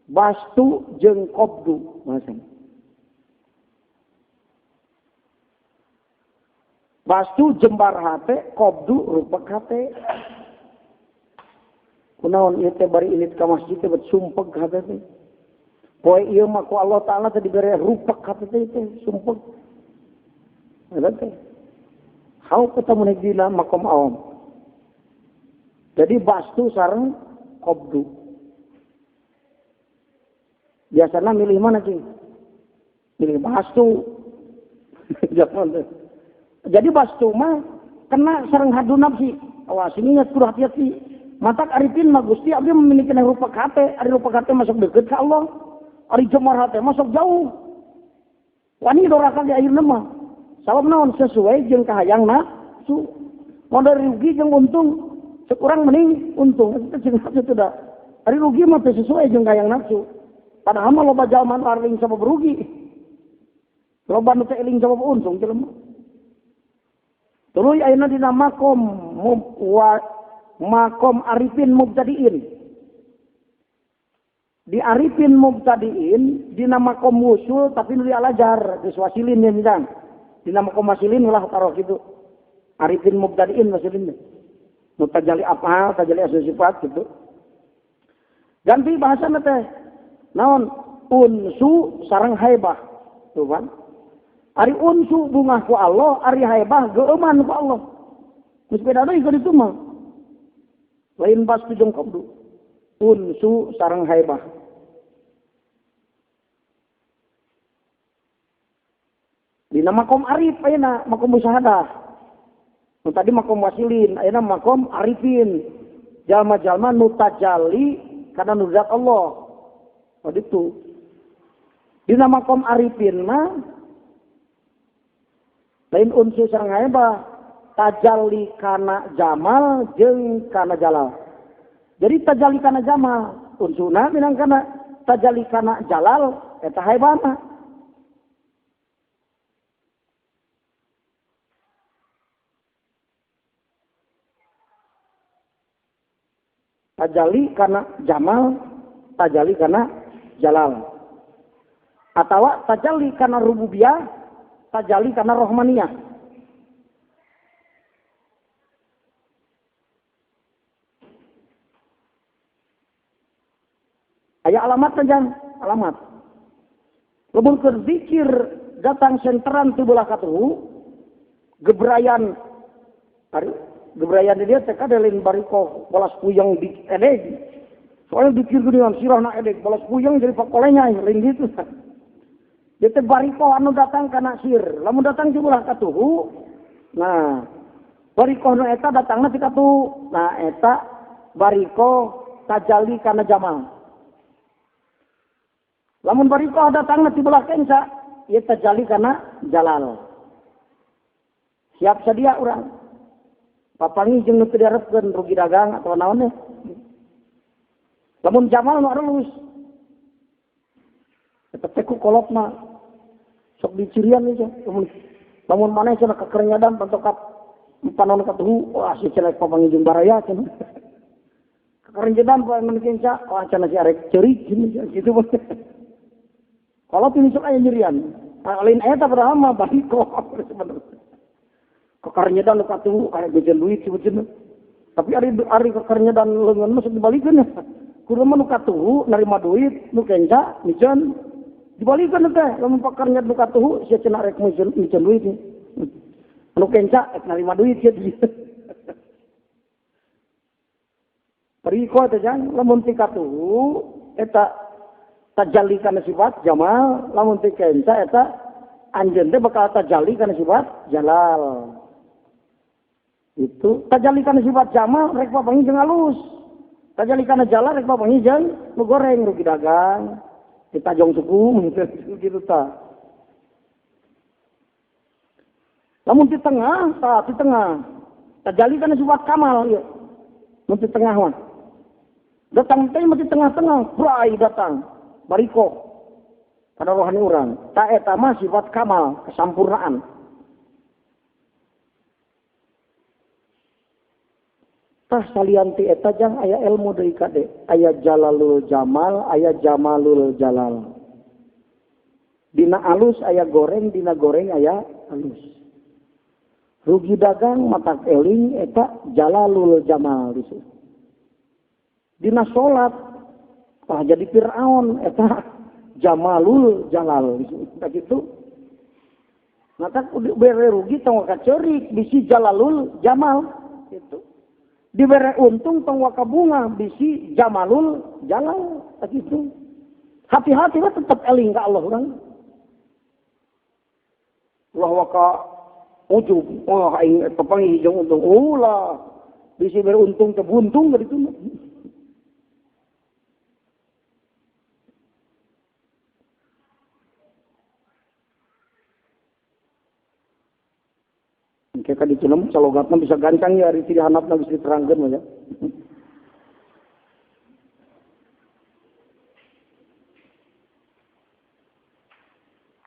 Bastu jeung qabdu bahasana. Bastu jembar hate, qabdu rupek hate. Kunaon ieu teh bari init ka masjid teh bet sumpeg hate teh. Poe ieu mah ku Allah Taala teh dibere rupek hate teh teh sumpeg. Eta teh. Hau ketemu nek dina makom awam. Jadi bastu sareng qabdu. Biasanya milih mana cing? Milih bastu. Jadi bastu mah kena sareng hadu nafsi. Awas ini nya kudu hati-hati. Matak arifin mah Gusti abdi memiliki rupa hate, ari rupa hate masuk deket ka Allah. Ari jemar hate masuk jauh. Wani doraka di akhirna mah. Sabab naon sesuai jeung kahayang nafsu. Modal rugi jeung untung, sekurang mending untung. Itu jeung nafsu teh da. Ari rugi mah teu sesuai jeung kahayang nafsu. Padahal mah loba jalma nu aring sabab rugi. Loba nu teu eling sabab untung jelema. Tuluy ayeuna dina makom makom arifin mubtadiin. Di arifin mubtadiin dina makom wusul tapi nu dialajar geus wasilin nya misalnya. Dina makom wasilin ulah taruh kitu. Arifin mubtadiin wasilin. Nu tajali afal, tajali asma sifat gitu. Ganti bahasana teh. Naon unsu sareng haibah. Tuh kan. Ari unsu bungah ku Allah, ari haibah geueuman ku Allah. Geus beda deui ka ditu mah. Lain bastu jeung qabdu. Unsu sareng haibah. Dina makom arif ayeuna, makom musyahadah. Nu tadi makom wasilin, ayeuna makom arifin. Jalma-jalma nu tajalli kana nu zat Allah. Oh ditu. Dina makom arifin mah lain unsu sareng haibah, tajalli kana jamal jeung kana jalal. Jadi tajalli kana jamal, unsuna minang kana tajalli kana jalal eta haibahna. Tajalli kana jamal, tajalli kana jalal. Atawa tajalli kana rububiyah, tajalli kana rohmaniyah. Aya alamat saja, alamat. Lamun keur zikir datang senteran ti belah katuhu, gebrayan ari gebrayan di dia teh kadelin bariko bolas puyeng di edeg. Soalnya dikir geuningan sirahna edeg, bolas puyeng jadi pakolenya lain gitu. Dia teh bariko anu datang kana sir, lamun datang ti belah katuhu Nah, barikoh nu eta datangna ti katuhu. Nah, eta barikoh tajalli kana jamal. Lamun barikoh datangna ti belah kenca, ieu tajalli kana jalal. Siap sedia urang. Papangi jeung nu teu diharepkeun rugi dagang atawa naon deh. Lamun jamal nu alus. Eta teh ku kolot mah sok dicirian ieu teh. Lamun maneh cenah kakerenyadan pantokat panon katuhu, wah si cenah papangi jeung baraya cenah. Kakerenyadan panon kenca, wah cenah si arek ceurik gitu. Kolot ini sok aya nyerian. Lain eta padahal mah bariko sebenarnya. Kakerenyadan nu katuhu aya gejeun duit sebutna. Tapi ari kakerenyadan leungeun mah sok dibalikeun. Kudu mah nu katuhu narima duit, nu kenca miceun dibalikeun teh. Lamun pakarnya nu katuhu sia cenah rek miceun duit. Nu kenca rek narima duit sia. Periko teh jang lamun ti katuhu eta tajalli kana sifat jamal, lamun ti kenca eta anjeun teh bakal tajalli kana sifat jalal. Itu tajalli kana sifat jamal rek papanggih jeung alus. Tajalli kana jalal rek papanggih jeung nu goreng rugi dagang, ditajong suku gitu ta. Lamun di tengah, ta di tengah. Tajalli kana sifat kamal ieu. Mun di tengah mah. Datang teh mah di tengah-tengah, brai datang. Bariko kana rohani urang. Ta eta mah sifat kamal, kesampurnaan. Tah salian ti eta jang aya ilmu deui kade, aya jalalul jamal, aya jamalul jalal. Dina alus aya goreng, dina goreng aya alus. Rugi dagang matak eling eta jalalul jamal disu. Dina salat tah jadi Firaun eta jamalul jalal disu. Tah kitu. Matak bere rugi tong kaceurik bisi jalalul jamal kitu. Dibere untung tong waka bunga bisi jamalul jalal gitu. Hati-hati lah tetap eling ka Allah urang. Ulah waka ujub, wah aing papanggih jeung untung. Ulah bisi bere untung teh buntung kitu. Kayak di film salogatna bisa gancang ya ari ti handapna geus diterangkeun mah ya.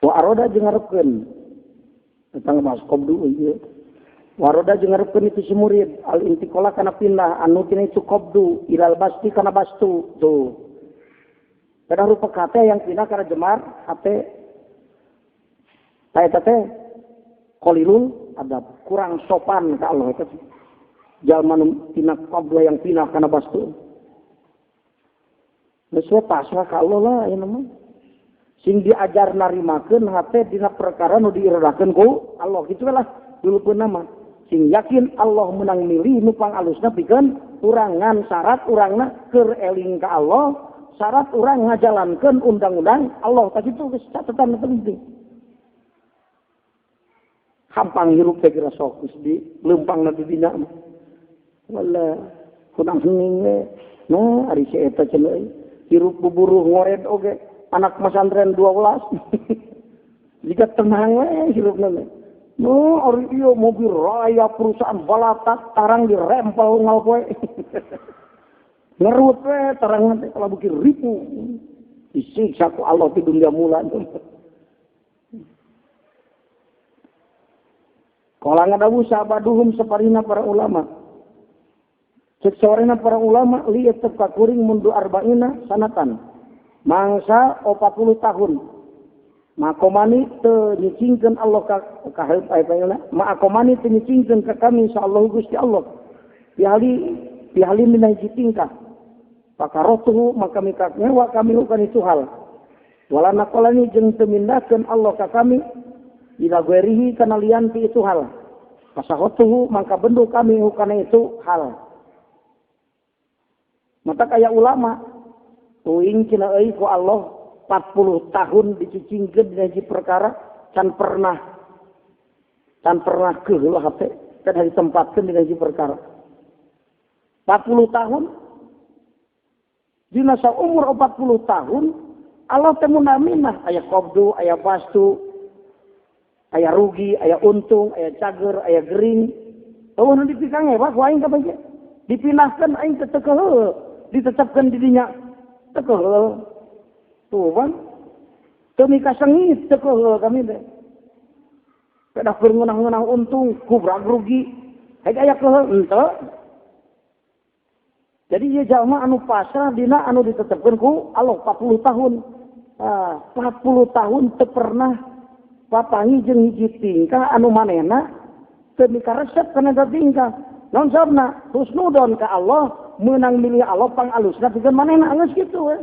Wa aroda jeung ngarepkeun tentang mas qabdu ieu. Wa aroda jeung ngarepkeun itu si murid al intiqala kana pindah anu tina itu qabdu ilal basti kana bastu tuh. Kada rupa kate yang pindah kana jemar hate ta eta teh qalilul adab, kurang sopan ka Allah eta. Jalma nu tina qabla yang pindah kana bastu. Geus we pasrah ka Allah lah aya mah. Sing diajar narimakeun hate dina perkara nu diirodakeun ku Allah kitu lah dulupun mah. Sing yakin Allah menang milih nu pangalusna pikeun urang ngan syarat urangna keur eling ka Allah, syarat urang ngajalankeun undang-undang Allah. Tah kitu geus catatan penting. Hampang hirup teh kira sok geus di leumpang di dinya mah. Wala kunang hening we. Nah ari si eta cenah euy. Hirup buburuh ngored oge anak pesantren 12. Jika tenang we hirupna teh. Nu ari ieu mobil raya perusahaan balatak tarang dirempel ngal poe. Ngerut we tarang teh kalau beuki ripu. Disiksa ku Allah ti dunia mula. Kala ngadawu sabaduhum saparina para ulama. Cek sawarina para ulama liat tep kakuring mundu arba'ina sanatan. Mangsa 40 tahun. Makomani teu nyicingkeun Allah ka kaheup aya panggilna. Makomani teu nyicingkeun ka kami insyaallah Gusti Allah. Pihali mina hiji tingkah. Pakarotuhu maka mikak ngewa kami bukan itu hal. Wala naqalani jeung teu mindahkeun Allah ka kami ila guerihi kana lian ti itu hal. Pasahotuhu mangka bendu kami hukana itu hal. Mata kaya ulama uing cenah euy ku Allah 40 tahun dicicingkeun dina hiji perkara can pernah Can pernah keheula hate kan ditempatkeun dina hiji perkara. 40 tahun dina saumur 40 tahun Allah teh munaminah aya qabdu, aya bastu, aya rugi, aya untung, aya cager, aya gering. Eueuh nu dipikange ku aing kabeh ge. Dipindahkeun aing teh teu keheul, ditetepkeun di dinya teu keheul. Tuh bang, teu mikasengit teu keheul kami teh. Pedah keur ngeunah-ngeunah untung, kubrak rugi. Haik aya keheul henteu. Jadi ieu jalma anu pasrah dina anu ditetepkeun ku Allah 40 tahun. 40 tahun teu pernah papangi jeung hiji tingkah anu manehna teu mikaresep kana eta tingkah. Naon sababna? Husnudon ka Allah, meunang milih Allah pangalusna pikeun manehna geus kitu we.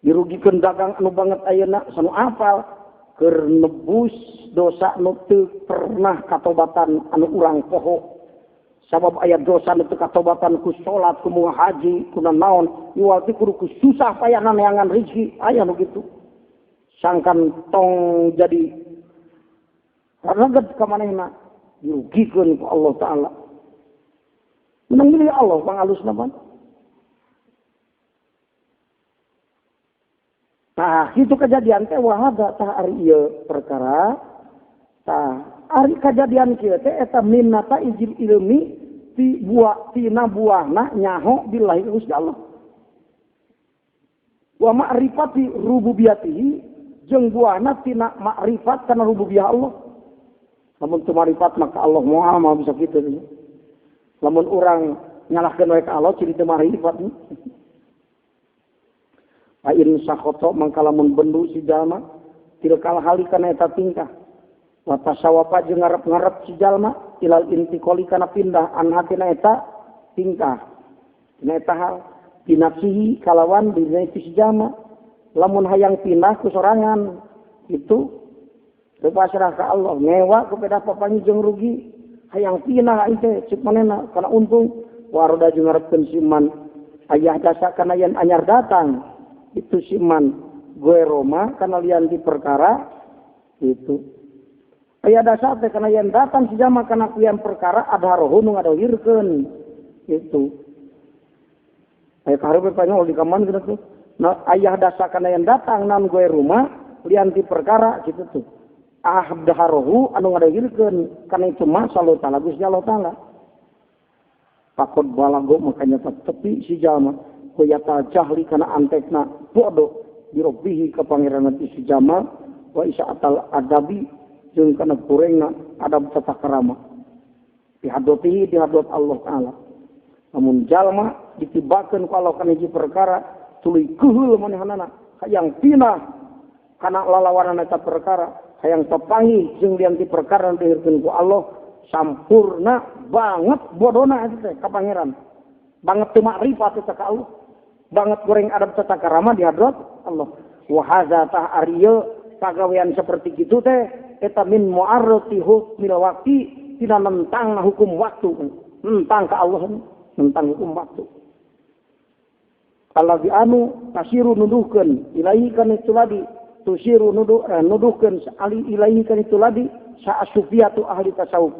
Dirugikeun dagang anu banget ayeuna sanu apal keur nebus dosa nu teu pernah katobatan anu urang poho. Sabab aya dosa nu teu katobatan ku salat, ku moal haji, ku naon, iwal teh kudu ku susah payah neangan rezeki, aya nu kitu. Sangkan tong jadi reget ka manehna, dirugikeun ku Allah Ta'ala. Menang milih Allah pangalusna pan. Tah kitu kejadian teh wahada tah ari ieu perkara. Tah ari kejadian kieu teh eta minnata ijil ilmi ti buah tina buahna nyaho billahi Gusti Allah. Wa ma'rifati rububiyatihi jeung buahna tina makrifat kana rububiyah Allah. Lamun teu makrifat maka Allah moal mah bisa kitu. Lamun urang nyalahkeun wae ka Allah ciri teu makrifat. Fa in sakhata mangka lamun bendu si jalma tilkal hali kana eta tingkah. Wa tasawapa jeung ngarep-ngarep si jalma ilal intiqali kana pindah an hatina eta tingkah. Dina eta hal binafsihi kalawan dina si jalma. Lamun hayang pindah ku sorangan itu teu pasrah ka Allah ngewa ku pedah papangi jeung rugi hayang pindah aing teh cek manehna kana untung waroda jeung ngarepkeun si man ayah dasa kana yen anyar datang itu si man gue Roma kana lian di perkara itu ayah dasa teh kana yen datang si jalma kana lian perkara adharohu nu ngadohirkeun itu aya kahareup panyol di kaman kitu tuh. Nah, ayah dasa kana yang datang nan gue rumah lian ti perkara gitu tuh. Ahdaharohu anu ngadahirkeun kana itu mah sallallahu ta'ala Gusti Allah Ta'ala. Pakot balago makanya tepi si jalma kuyata jahli kana antekna bodoh dirobbihi ka pangeran si jalma wa isa'atal adabi jeung kana kurengna adab tata krama. Dihadotihi dihadot Allah Ta'ala. Lamun jalma ditibakeun ku Allah kana hiji perkara tuluy keheul manehanana hayang pinah kana lalawanan eta perkara hayang tepangi jeung lian ti perkara dihirkeun ku Allah sampurna banget bodona eta teh ka pangeran banget teu makrifat eta ka Allah banget goreng adab tata krama di hadrat Allah wa hadza tah ari pagawean seperti kitu teh eta min mu'arrati hukmil waqti tina nentang hukum waktu nentang ka Allah nentang hukum waktu. Alladzi anu tasiru nuduhkeun ilaihi kana itu ladi tusiru nuduhkeun ali ilaihi kana itu ladi sa'asufiyatu ahli tasawuf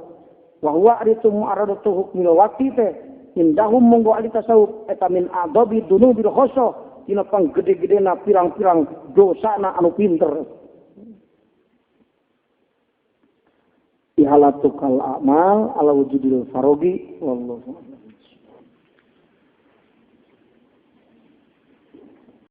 wa huwa aritu mu'aradatu hukmil waqti teh indahum monggo ahli tasawuf eta min adabi dunubil khoso dina panggede-gedena pirang-pirang dosana anu pinter ihalatukal a'mal ala wujudil farogi wallahu.